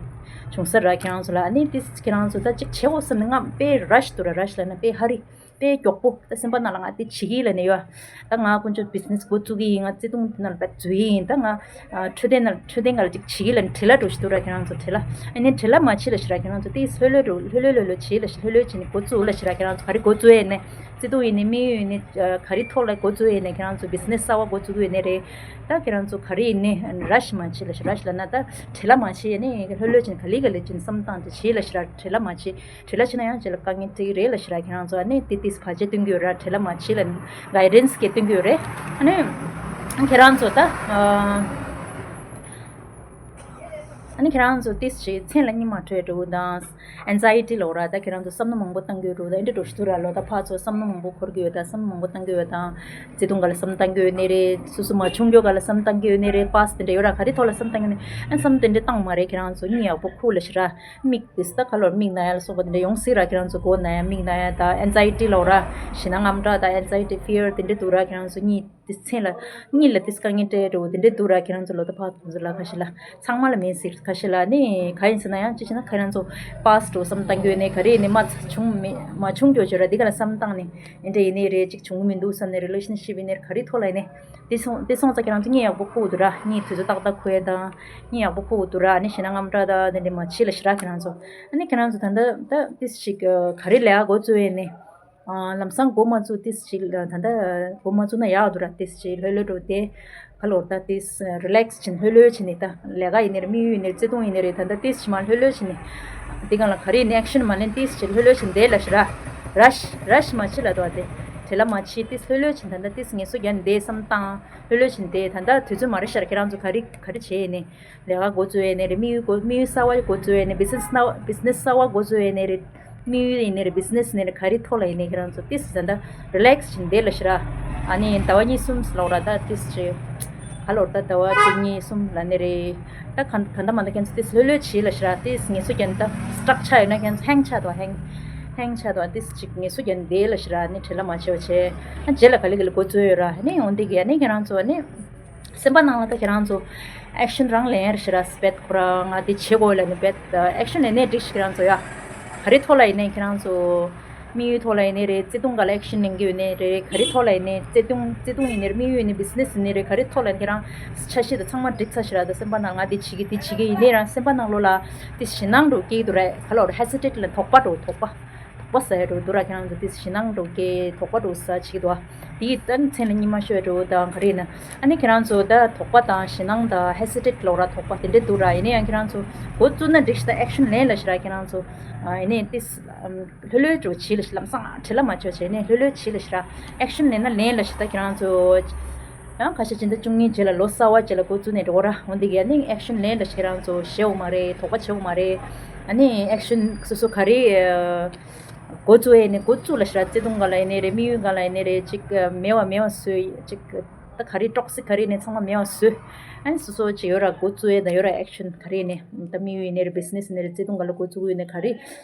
བྱུང་ས་ར་ཁྱེད་རང་ཚོ་ལ། ཨ་ནི་དེ་ཁྱེད་རང་ཚོ་ད་ཅིག་བྱེད་དགོས་བསམ་ནས་ང་དཔེ་ར་ཤི་འདུག་ར། ར་ཤི་ལབ་ན་དཔེ་ཧ་རི། དཔེ་མགྱོགས་པོ་ད་སེམས་པ་ནང་ལ་ང་དེ་བྱེད་ཀྱི་ཡིན་ལབ་ནས་ཡོད། ད་ང་དཀོན་མཆོག་བི་ཛི་ནེ་སི་འགོ་བཙུགས་ཀྱི་ཡིན། ང་བརྩེ་དུང་དེ་ནང་ལ་ད་འཛུལ་གྱི་ཡིན། ད་ང་ཨ་འཕྲོད་བསྟེན་ནང་འཕྲོད་བསྟེན་སྒང་ལ་ཅིག་བྱེད་ཀྱི་ལབ་ནས་བྲེལ་བ་འགྲོ་ཞིག་འདུག་ར། ཁྱེད་རང་ཚོ་བྲེལ་བ། ཨ་ནི་བྲེལ་བ་མ་བྱེད་ལབ་ཞིག་ར། ཁྱེད་རང་ཚོ་དེ་ལྷོད་ལྷོད་འགྲོ་ལྷོད་ལྷོད་ལྷོད་ལྷོད་བྱེད་ལབ་ཞིག་ལྷོད་ལྷོད་བྱེད་ནས་འགོ་བཙུགས་ལབ་ཞིག་ར། ཁྱེད་རང་ཚོ་ག་རེ་འགོ་བཙུགས་ཡས་ནས་བརྩེ་དུང་ཡིན་ནའི་དམིགས་ཡུལ་ཡིན་ནའི་ཨ་ག་རེ་ཐོག་ལ་འགོ་བཙུགས་ཡས་ནས་ཁྱེད་རང་ཚོ་བི་ཛི་ནེ་སི་གསར་བ་འགོ་བཙུགས་ཡས་ནས་རེད། ད་ཁྱེད་རང་ཚོ་ག་རེ་ཡིན་ནའི་ར་ཤི་མ་བྱེད་ལབ་ཞིག་ར། ཤི་ལབ་ན་ད་བྲེལ་བ་མ་བྱེད་ཡས་ནས་ལྷོད་ལྷོད་བྱེད་ནས་ག་ལེ་ག་ལེ་བྱེད་ནས་བསམ་བཏང་དེ་བྱེད་ལབ་ཞིག་ར། བྲེལ་བ་མ་བྱེད། བྲེལ་བ་ཆེ་ན་ཡང་ཅིག་ལ་དཀའ་ངལ་འཕྲད་ཀྱི་རེད་ལབ་ཞིག་ར། ཁྱེད་རང་ཚོ་ཨ་ནི་ཏི་ཏིས་བར་ཆད་སྟོན་གྱི་ཡོད་ར། བྲེལ་བ་མ་བྱེད་ལབ་གའི་ཌེན་སི་གིས་སྟོན་གྱི་ཡོད་རེད། ཨ་ནི་ཁྱེད་རང་ཚོ་ད་ཨ་ ཨ་ནི་ཁྱེད་རང་ཚོ་ཏིས་ཞིག་མཚན་ལ་གཉིད་མ་འཕྲོད་འགྲོ་དང་། ཨེན་ཛའི་ཊི་ལབ་ར། ད་ཁྱེད་རང་ཚོ་བསམ་བློ་མང་པོ་བཏང་གི་ཡོད་འགྲོ་དང་། ཨེ་འདྲ་འགྲོ་ཞིག་འདུག་ར། ལོ་ད་ཕར་ཚུར་བསམ་བློ་མང་པོ་འཁོར་གི་ཡོད་དང་། བསམ་བློ་མང་པོ་བཏང་གི་ཡོད་དང་། བརྩེ་དུང་སྒང་ལ་བསམ་བཏང་གི་ཡོད་ནི་རེད། སོ་སོ་མ་བྱུང་རྒྱུ་སྒང་ལ་བསམ་བཏང་གི་ཡོད་ནི་རེད། པཱསི་ཊི་དེ་འདྲ་ཡོད་ར། ག་རེ་ཐོག་ལ་བསམ་བཏང་གི་ཡོད་ནི། ཨ་བསམ་དེ་འདྲ་བཏང་མ་རེད། ཁྱེད་རང་ཚོ་གཉིད་ཡག་པོ་ཁུག་ལབ་ཞིག་ར། མིག་དེ་ད་ག་ལོར་མིག་ན་ཡ་ལ་སོགས་པ་དེ་འདྲ་ཡོང་སྲིད་ར། ཁྱེད་རང་ཚོ་མགོ་ན་ཡ་མིག་ན་ཡ་དང་ཨེན་ཛའི་ཊི་ལབ་ར། ཞེད་སྣང་དངངས་སྐྲག་དང་ཨེན་ཛའི་ཊི་ཕི་ཡར་དེ་འདྲ་འདུག་ར། ཁྱེད་རང་ཚོ་གཉིད་དེ་མཚན་ལ་གཉིད་ལ་དེ་དཀའ་ངལ་འཕྲད་འགྲོ་དེ་འདྲ་འདུག་ར། ཁྱེད་རང་ཚོ་ལོ་ད་ཕར་ཚུར་ལ་ཁ་ཤས་ལ་ཚང་མ་ལ་མེད་ཟེར། ཁ་ཤས་ལ་ནི་ག་ཡིན་ཟེར་ན་ཡང་ཅི་བྱས་ན་ཁྱེད་རང་ཚོ་པཱསི་ཊི་བསམ་བཏང་གི་ཡོད་ནི། ག་རེ་ཡིན་ནི་མ་བྱུང་མེད་མ་བྱུང་རྒྱུ་བྱོས་ར། འདི་ག་ལ་བསམ་བཏང་ནི་ཨེ་འདྲ་ཡིན་ནི་རེད། ཅིག་བྱུང་གི་མི་འདུག་བསམ་ནི་རེ་ལེ་ཤན་ཤིབ་ཡིན་ནི་རེད། ག་རེ་ཐོག་ལ་ཡིན་ནི། དེ་སོང་དེ་སོང་ཙང་ཁྱེད་རང་ཚོ་གཉིད་ཡག་པོ་ཁུག་འདུག་ར། གཉིད་དུས་ཚོད་ཏག་ཏག་ཁུག་ཡ་དང་། གཉིད་ཡག་པོ་ཁུག་འདུག་ར། ནི་ཞེད་སྣང་དངངས་སྐྲག་དང་དེ་འདྲ་མ་བྱེད་ལབ་ཞིག་ར། ཁྱེད་རང་ཚོ་ཨ་ནི་ཁྱེད་རང་ཚོ་ད་ལྟ་ད་ཏིས་ཞིག་ག་རེ་ལས་ཀ་འགོ་བཙུགས་ཡས་ནི། ཨ་ལམ་སང་འགོ་མ་བཙུགས་ཏིས་ཞིག་ད་ལྟ་འགོ་མ་བཙུགས་ན་ཡག་འདུག་ར། ཏིས་ཞིག་ལྷོད་ལྷོད་འགྲོ་དེ་ག་ལོར་ད་ཏིས་རི་ལེག་སི་བྱིན་ལྷོད་ལྷོད་བྱིན་ནི། ད་ལས་ཀ་ཡིན་ནི་རེད། དམིགས་ཡུལ་ཡིན་ནི་རེད། བརྩེ་དུང་ཡིན་ནི་རེད། ད་ལྟ་ཏིས་ཞིག་མ་ལྷོད་ལྷོད་བྱིན་ནི། དེ་གང་ལ་ག་རེ་ཡིན་ནི་ཨེག་ཤན་མ་ལེན། ཏིས་ཞིག་ལྷོད་ལྷོད་བྱིན་དེ་ལབ་ཞིག་ར། ར་ཤི་ར་ཤི་མ་བྱེད་ལབ་འདུག་བ། དེ་བྲེལ་བ་མ་བྱེད། ཏིས་ལྷོད་ལྷོད་བྱིན། ད་ལྟ་ཏིས་ངལ་གསོ་རྒྱག་ནི་དེ་བསམ་བཏང་། ལྷོད་ལྷོད་བྱིན་དེ་ད་ལྟ་དུས་ཚོད་མ་རེད་ཤག་ཁྱེད་རང་ཚོ་ག་རེ་ག་རེ་བྱས་ཡིན་ནི། ལས་ཀ་འགོ་བཙུགས་ཡས་ནི་རེད། དམིགས་ཡུལ་འགོ་དམིགས་ཡུལ་གསར་བ་འགོ་བཙུགས་ཡས་ནི། བི་ཛི་ནེ་སི་ན་བི་ཛི་ནེ་སི་གསར་བ་འགོ་བཙུགས་ཡས་ནི་རེད། དམིགས་ཡུལ་ཡིན་ནི་རེད། བི་ཛི་ནེ་སི་ཡིན་ནི་རེད། ག་རེ་ཐོག་ལ་ཡིན་ནི་ཁྱེད་རང་ཚོ་ཏིས་ཟ་འདྲ་རི་ལེག་སི་བྱིན་བསྡད་ལབ་ཤི་ར། ཨ་ནི་ཟླ་བ་གཉིས་གསུམ་ལོག་ར་ད་ཏིས་ཅི། ག་ལོར་ད་ཟླ་བ་གཅིག་གཉིས་གསུམ་ལ་ནི་རེད། ད་ག་ག་འདྲ་མ་འདྲ་ཁྱེད་ཚོ་ཏིས་ལྷོད་ལྷོད་བྱེད་ལབ་ཤི་ར། ཏིས་ངལ་གསོ་རྒྱག་ནི་ད་སི་ཊག་ཆགས་ཡོད་ན་ཁྱེད་ཚོ་ཧེང་ཆགས་འདུག་ཧེང་ཧེང་ཆགས་འདུག་ཏིས་ཅིག་ངལ་གསོ་རྒྱག་ནི་བསྡད་ལབ་ཤི་ར། ཨ་ནི་བྲེལ་བ་མ་བྱེད་པ་བྱས། ཨ་རྗེས་ལ་ག་ལེ་ག་ལེ་འགོ་བཙུགས་ཡོད་ར། ཨ་ནི་འོན་ཏེ་གི་ཨ་ནི་ཁྱེད་རང་ཚོ་ཨ་ནི། སེམས་པ་ནང་ལ་ད་ཁྱེད་རང་ཚོ་ཨེག་ཤན་རང་ལེན་ཡར་ཞེ་དྲག་སྤེད་ཁོ་རང་ང་འདི་བྱེད་དགོས་ལབ་ནས་སྤེད་ཨེག་ཤན་ལེན་ནས་འགྲིག་ཤིག་ཁྱེད་རང་ཚོ་ཡ། ག་རེ་ཐོག་ལ་ཡིན་ནའི་ཁྱེད་རང་ཚོ་དམིགས་ཡུལ་ཐོག་ལ་ཡིན་ནའི་རེད། བརྩེ་དུང་སྒང་ལ་ཨེག་ཤན་ལེན་གི་ཡོད་ནའི་རེད། ག་རེ་ཐོག་ལ་ཡིན་ནའི་བརྩེ་དུང་བརྩེ་དུང་ཡིན་ནའི་རེད། དམིགས་ཡུལ་ཡིན་ནའི་བི་ཛི་ནེ་སི་ཡིན་ནའི་རེད། ག་རེ་ཐོག་ལ་ཡིན་ཁྱེད་རང་ཆ་ཤས་དང་ཚང་མ་འགྲིག་ཚར་ཞེ་དྲག་ད་སེམས་པ་ནང་ང་འདི་བྱེད་གི་འདི་བྱེད་གི་ཡིན་ནའི་རང་སེམས་པ་ནང་ལོགས་ལ་འདི་ཞེད་སྣང་འགྲོ་སྐྱེ་གི་འདུག་རེད། ག་ལོར་ཧེ་སི་ཊེ་ཊི་ལ་དོགས་པ་འགྲོ་དོགས་པ། དོགས་པ་ཟ་ཡ་འགྲོ་འདུག་ར། ཁྱེད་རང་ཚོ་དེ་ཞེད་སྣང་འགྲོ་གི་དོགས་པ་འགྲོ་ཟ་བྱེད་ཀྱི་འདུག་བ། དེ་ཡི་ད་མཚན་ལ་གཉིད་མ་ཤོད་འགྲོ་དང་ག་རེ་ཡིན་ན། ཨ་ནི་ཁྱེད་རང་ཚོ་ད་དོགས་པ་དང་ཞེད་སྣང་དང་ཧེ་སི་ཊེ་ཊི་ལོག་ར་དོགས་པ་དེ་འདྲ་འདུག་ར། ཡིན་ན་ཡང་ཁྱེད་རང་ཚོ་འགོ་བཙུགས་ན་འགྲིག་ཤི་ད་ཨེག་ཤན་ལེན་ལབ་ཤི་ར། ཁྱེད་རང་ཚོ་ཨ་ཡིན་ནའི་ཏིས་ལྷོད་ལྷོད་འགྲོ་བྱེད་ལབ་ཤི། ལམ་སང་བྲེལ་བ་མ་བྱེད་བྱས་ནས་ལྷོད་ལྷོད་བྱེད་ལབ་ཤི་ར། ཨེག་ཤན་ལེན་ན་ལེན་ལབ་ཤི་ད་ཁྱེད་རང་ཚོ། ཡང་ཁ་ཤས་སྤྱི་ཟླ་བཅུ་གཉིས་རྗེས་ལ་ལོ་གསར་བ་རྗེས་ལ་འགོ་བཙུགས་ནས་འགྲོ་ར། འོན་ཏེ་གི་ཨ་ནི་ཨེག་ཤན་ལེན་ལབ་ཤི་ཁྱེད་རང་ཚོ་ཞེད་དགོས་མ་རེད། དོགས་པ་བྱེད་དགོས་མ་རེད། ཨ་ནི་ཨེག་ཤན་སོ་སོ་ག་རེ། འགོ་བཙུགས་ཡས་ནས་འགོ་བཙུགས་ལབ་ཤི་ར། བརྩེ་དུང་སྒང་ལ་ཡིན་ནའི་རེད། དམིགས་ཡུལ་སྒང་ལ་ཡིན་ནའི་རེད། ཅིག་མེད་པ་མེད་པ་བཟོས་ཅིག་ད་ག་རེ་ཊོག་སིག་ག་རེ་ནས་ཚང་མ་མེད་པ་བཟོས། ཨ་ནི་སོ་སོ་ཅིག་ཡོད་ར་འགོ་བཙུགས་ཡས་དང་ཡོད་ར་ཨེག་ཤན་ག་རེ་ནས་ད་དམིགས་ཡུལ་ཡིན་ནའི་རེད། བི་ཛི་ནེ་སི་ཡིན་ནའི་རེད། བརྩེ་དུང་སྒང་ལ་འགོ་བཙུགས་ཡོད་ནའི་ག་རེ་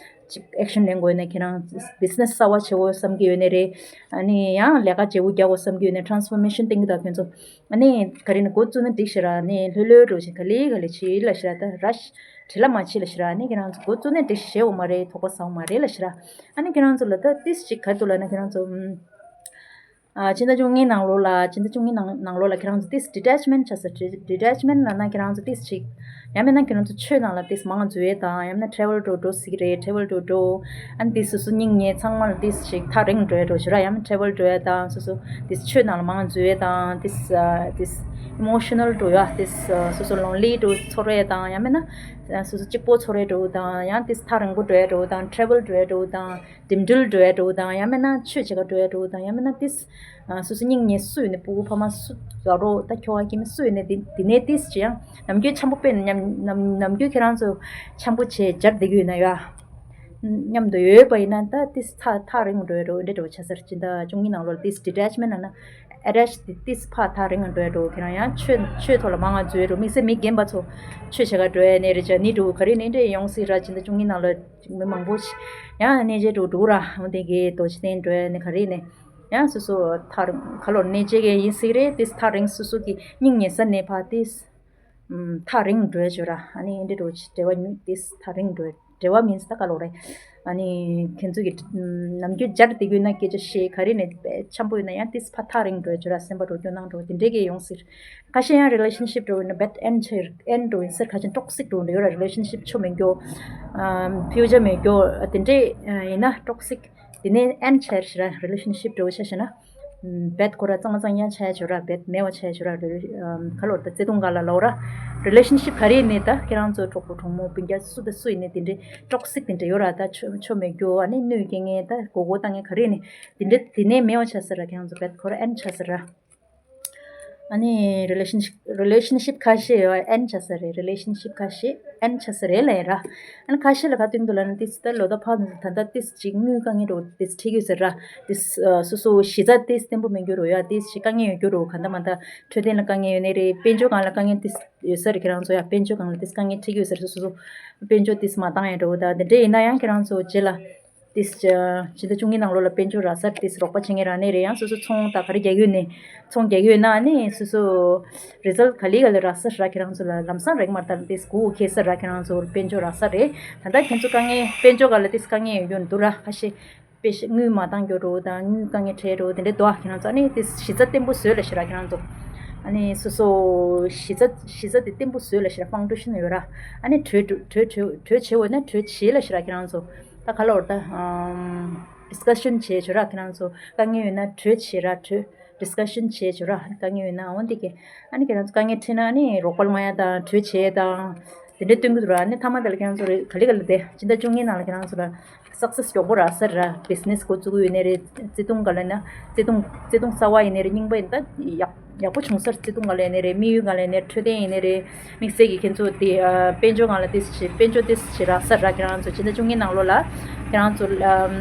ཅིག་ཨེག་ཤན་ལེན་དགོས་ཡིན་ན་ཁྱེད་རང་བི་ཛི་ནེ་སི་གསར་བ་བྱེད་དགོས་བསམ་གྱི་ཡོད་ནའི་རེད། ཨ་ནི་ཡང་ལས་ཀ་བརྗེ་པོ་རྒྱག་དགོས་བསམ་གྱི་ཡོད་ནའི་ཊེ་རན་སི་ཕོར་མེ་ཤན་གཏོང་གི་འདུག་ཁྱེད་ཚོ། ཨ་ནི་ག་རེ་ནས་འགོ་བཙུགས་ན་འགྲིག་ཤི་ར། ཨ་ནི་ལྷོད་ལྷོད་འགྲོ་ཞིག་ག་ལེ་ག་ལེ་བྱེད་ལབ་ཤི་ར། ད་ར་ཤི་བྲེལ་བ་མ་བྱེད་ལབ་ཤི་ར། ཨ་ནི་ཁྱེད་རང་ཚོ་འགོ་བཙུགས་ན་འགྲིག་ཤི། ཞེད་དགོས་མ་རེད། དོགས་པ་ཟ་དགོས་མ་རེད་ལབ་ཤི་ར། ཨ་ནི་ཁྱེད་རང་ཚོ་ལ་ད་ཏིས་ཅིག་ག་རེ་འདུག་ལབ་ན་ཁྱེད་རང་ཚོ་ཨམ། ཨ་སྤྱི་ཟླ་བཅུ་གཉིས་ནང་ལོགས་ལ་སྤྱི་ཟླ་བཅུ་གཉིས་ནང་ནང་ལོགས་ལ་ཁྱེད་རང་ཚོ་ཏིས་ཌི་ཊེཆ་མེན་ཊི་བྱ་ས། ཌི་ཊེཆ་མེན་ཊི་ལབ་ན་ཁྱེད་རང་ཚོ་ཏིས་ཅིག་ཡང་མིན་ན་ཁྱེད་རང་ཚོ་ཆོས་ནང་ལ་ཏིས་མང་འཛུལ་ཡས་དང་། ཡང་མིན་ན་ཊེ་ཝལ་འགྲོ་འགྲོ་སྲིད་ཀྱི་རེད། ཊེ་ཝལ་འགྲོ་འགྲོ། ཨ་ནི་ཏིས་སོ་སོ་སྙིང་ཉེ་ཚང་མ་ལ་ཏིས་ཅིག་ཐག་རིང་འགྲོ་ཡས་འགྲོ་ཞུ་ར། ཡང་མིན་ཊེ་ཝལ་འགྲོ་ཡས་དང་། སོ་སོ་ཏིས་ཆོས་ནང་ལ་མང་འཛུལ་ཡས་དང་། ཏིས་ཨ་ཏིས་ཨི་མོ་ཤ་ནལ་འགྲོ་ཡ། ཏིས་ཨ་སོ་སོ་ལོན་ལི་འགྲོ་ཚོར་ཡས་དང་། ཡང་མིན་ན་སོ་སོ་གཅིག་པོ་ཚོར་ཡས་འགྲོ་དང་། ཡང་ཏིས་ཐག་རིང་པོ་འགྲོ་ཡས་འགྲོ་དང་། ཊེ་ཝལ་འགྲོ་ཡས་འགྲོ་དང་། འགྲིམ་འགྲུལ་འགྲོ་ཡ་འགྲོ་དང་། ཡང་མིན་ན་ཆོས་བྱེད་ག་འགྲོ་ཡ་འགྲོ་དང་། ཡང་མིན་ན་ཏིས་ཨ་སོ་སོ་སྙིང་ཉེ་སུ་ཡོད་ནས་སྤུ་གུ་ཕ་མ་སུ་དགའ་རོགས་ད་ཁྱོ་ག་སྐྱེ་དམན་སུ་ཡོད་ནས་དེ་དེ་ནས་ཏིས་ཅི་ཡང་ནམ་རྒྱུན་འཆམ་པོ་དཔེ་ནམ་ནམ་ནམ་རྒྱུན་ཁྱེད་རང་ཚོ་འཆམ་པོ་བྱས་སྦྱར་བསྡད་ཀྱི་ཡོད་ན་ཡ། མཉམ་དུ་ཡོད་པ་ཡིན་ན་ད་ཏིས་ཐག་ཐག་རིང་འགྲོ་ཡ་འགྲོ་འདྲ་འགྲོ་བྱ་སར་སྤྱི་ཟླ་བཅུ་གཉིས་ནང་ལོགས་ཏིས་ཌི་ཊེཆ་མེན་ཊི་ལབ་ན་ཨེ་ཊེཆ་ཏིས་ཕར་ཐག་རིང་འགྲོ་ཡ་འགྲོ། ཁྱེད་རང་ཡང་ཆོས་ཆོས་ཐོག་ལ་མང་ང་འཛུལ་ཡ་འགྲོ། དམིགས་བསལ་མི་རྒན་པ་ཚོ་ཆོས་བྱེད་ག་འགྲོ་ཡ་ནས་རེད། ཅ་ནི་འགྲོ་ག་རེ་ནས་འདྲ་ཡོང་སྲིད་ར། སྤྱི་ཟླ་བཅུ་གཉིས་ནང་ལོགས། མི་མང་པོ་ཞིག་ཡང་གནས་མཇལ་དུ་འགྲོ་ར། འོ་དེ་གའི་རྡོ་རྗེ་གདན་འགྲོ་ཡ་ནི་ག་རེ་ནི་ཡང་སོ་སོ་ཐག་རིང་ག་ལོར་གནས་མཇལ་གི་ཡིན་སྲིད་རེད། དེ་ཐག་རིང་སོ་སོ་གི་སྙིང་ཉེ་ས་ནས་ཕར་དེ་ཐག་རིང་འགྲོ་ཡ་བྱོས་ར། ཨ་ནི་འདི་འགྲོ་ཆེ་འབྲེལ་བ་ཉུང་དེ་ཐག་རིང་འགྲོ་འབྲེལ་བ་མིན་ས་ད་ག་ལོར་རེད། ཨ་ནི་ཁྱེད་ཚོ་གི་ནམ་རྒྱུན་སྦྱར་བསྡད་ཀྱི་ཡོད་ན་སྐད་ཆ་བཤད། ག་རེ་ནི་འཆམ་པོ་ཡོད་ན་ཡང་དེ་ཕར་ཐག་རིང་འགྲོ་ཡ་བྱོས་ར། སེམས་པ་རོ་སྐྱོ་གནང་འགྲོ་དེ་འདྲས་གི་ཡོང་སྲིད། ཁ་ཤས་ཡང་རི་ལེ་ཤན་ཤིབ་འགྲོ་ཡིན་ན་བེད་ཨེན་ཆེར་ཨེན་འགྲོ་ཡིན་ཟེར། ཁ་ཤས་ཊོག་སིག་འགྲོ་འདྲ་ཡོད་ར། རི་ལེ་ཤན་ཤིབ་ཆོ་མེད་རྒྱུ། ཕིའུ་ཅར་མེད་རྒྱུ་དེ་འདྲས་ཡིན་ན་ཊོག་སིག་དེ་ནས་ཨེན་ཆེར་ཤི་ར། རི་ལེ་ཤན་ཤིབ་འགྲོ་ཆ་ཤི་ན་བེད་ཁོ་ར་གཙང་མ་གཙང་ཡང་ཆ་ཆོ་ར། བེད་མེད་བ་ཆ་ཆོ་ར། ག་ལོར་ད་བརྩེ་དུང་ག་ལ་ལོ་ར། རི་ལེ་ཤན་ཤིབ་ག་རེ་ནས་ད་ཁྱེད་རང་ཚོ་གྲོགས་པོ་གྲོགས་མོ་སྤུན་ཀྱག་སུ་དང་སུ་ཡིན་ནས་དེ་འདྲས་ཊོག་སིག་དེ་འདྲས་ཡོད་ར། ད་ཆོ་ཆོ་མེད་རྒྱུ་ཨ་ནི་གནོད་སྐྱེལ་མཁན་ད་མགོ་སྐོར་བཏང་མཁན་ག་རེ་ནས་དེ་འདྲས་དེ་ནས་མེད་བ་ཆ་ཟེར་ར། ཁྱེད་རང་ཚོ་བེད་ཁོ་ར་ཨེན་ཆ་ཟེར་ར། ཨ་ནི་relationship relationship ཁ་ཤས་ཡོད་ཨེན་ཆ་ས་རེད། relationship ཁ་ཤས་ཨེན་ཆ་ས་རེད་ལ་ཡིན་ར། ཨ་ནི་ཁ་ཤས་ལ་ག་སྟོན་འདུག་ལ་ནི་ཏིས་ད་ལོ་ད་ཕག་ནི་ད་ད་ཏིས་ཅིག་དངུལ་དཀའ་ངལ་འགྲོ་ཏིས་ཁྲིད་ཡོད་ཟེར་ར། ཏིས་སོ་སོ་གཞི་རྩ་ཏིས་བརྟན་པོ་མེད་རྒྱུ་རོ་ཡ་ཏིས་ཅིག་དཀའ་ངལ་ཡོད་རྒྱུ་རོ། ག་འདྲ་མ་འདྲ་འཕྲོད་བསྟེན་ལ་དཀའ་ངལ་ཡོད་ནི་རེད། དཔལ་འབྱོར་སྒང་ལ་དཀའ་ངལ་ཏིས་ཡོད་ས་རེད། ཁྱེད་རང་ཚོ་ཡ་དཔལ་འབྱོར་སྒང་ལ་ཏིས་དཀའ་ངལ་འཕྲད་ཀྱི་ཡོད་ཟེར། སོ་སོ་དཔལ་འབྱོར་ཏིས་མ་བཏང་ཡ་འགྲོ་ད་དེ་འདྲ་ཡིན་ན་ཡང་ཁྱེད་རང་ཚོ་རྗེས་ལ། ཏིས་ཕྱི་ཟླ་བཅུ་གཉིས་ནང་ལོགས་ལ་དཔལ་འབྱོར་རག་སར་ཏིས་རོགས་པ་བྱེད་མཁན་རག་ནི་རེད། ཡང་སོ་སོ་ཚོང་དང་ག་རེ་རྒྱག་གི་ཡོད་ནི་ཚོང་རྒྱག་གི་ཡོད་ན་ཨ་ནི་སོ་སོ་རི་ཛལ་ག་ལི་ག་ལ་རག་སར་ར། ཁྱེད་རང་ཚོ་ལ་ལམ་སང་རེག་མར་ལྟར་ཏིས་གུ་ཁེ་སར་ར། ཁྱེད་རང་ཚོ་དཔལ་འབྱོར་རག་སར་རེད། ད་ལྟ་ཁྱེད་ཚོ་དཀའ་ངལ་དཔལ་འབྱོར་ག་ལ་ཏིས་དཀའ་ངལ་ཡོད་རྒྱུ་འདུག་ར། ཁ་ཤས་དཔེ་ཤ་དངུལ་མ་བཏང་རྒྱུ་རོ་དང་དངུལ་དཀའ་ངལ་འཕྲད་རོ་དེ་འདྲ་འདུག་ཨ། ཁྱེད་རང་ཚོ་ཨ་ནི་ཏིས་གཞི་རྩ་བརྟན་པོ་བཟོས་ལ་ཤི་ར། ཁྱེད་རང་ཚོ་ཨ་ནི་སོ་སོ་གཞི་རྩ་གཞི་རྩ་དེ་བརྟན་པོ་བཟོས་ལ་ཤི་ར། ཕའུན་ཌེ་ཤན་ཡོད་ར། ཨ་ནི་གྲོས་གྲོས་གྲོས་གྲོས་བྱེད་འོས་ན་གྲོས་བྱེད་ལ་ཤི་ར། ཁྱེད་རང་ཚོ་ད་ག་ལ་འོར་ད་ཨམ་ཌིས་ཀ་ཤན་བྱེད་བྱོས་ར། ཁྱེད་རང་ཚོ་དཀའ་ངལ་ཡོད་ན་གྲོས་བྱེད་ར། གྲོས་ཌིས་ཀ་ཤན་བྱེད་བྱོས་ར། དཀའ་ངལ་ཡོད་ན་འོ་འདི་གི་ཨ་ནི་ཁྱེད་རང་ཚོ་དཀའ་ངལ་འཕྲད་ན་ཨ་ནི་རོགས་པ་ལ་མ་ཡ་དང་གྲོས་བྱེད་དང་དེ་འདྲ་སྟོན་གི་འདུག་ར། ཨ་ནི་མཐའ་མ་དེ་ལ་ཁྱེད་རང་ཚོ་རེ་ག་ལེ་ག་ལེ་དེ་སྤྱི་ཟླ་བཅུ་གཉིས་ནང་ལ་ཁྱེད་རང་ཚོ་ལ་སག་སེ་སི་མགྱོགས་པོ་རག་ས་རེད་ར། བི་ཛི་ནེ་སི་འགོ་བཙུགས་ཡོད་ནའི་རེད། བརྩེ་དུང་ག་ལ་ན་བརྩེ་དུང་བརྩེ་དུང་གསར་བ་ཡིན་ནའི་རེད། རྙིང་པ་ཡིན་ད་ཡག་ཡག་པོ་བྱུང་ས་རེད། བརྩེ་དུང་ག་ལ་ཡིན་ནའི་རེད། དམིགས་ཡུལ་ག་ལ་ཡིན་ནའི་རེད། འཕྲོད་བསྟེན་ཡིན་ནའི་རེད། དམིགས་བསལ་གྱི་ཁྱེད་ཚོ་དེ་ཨ་དཔལ་འབྱོར་སྒང་ལ་ཏིས་བྱེད་དཔལ་འབྱོར་ཏིས་བྱེད་རག་ས་ར། ཁྱེད་རང་ཚོ་སྤྱི་ཟླ་བཅུ་གཉིས་ནང་ལོགས་ལ་ཁྱེད་རང་ཚོ་ཨམ་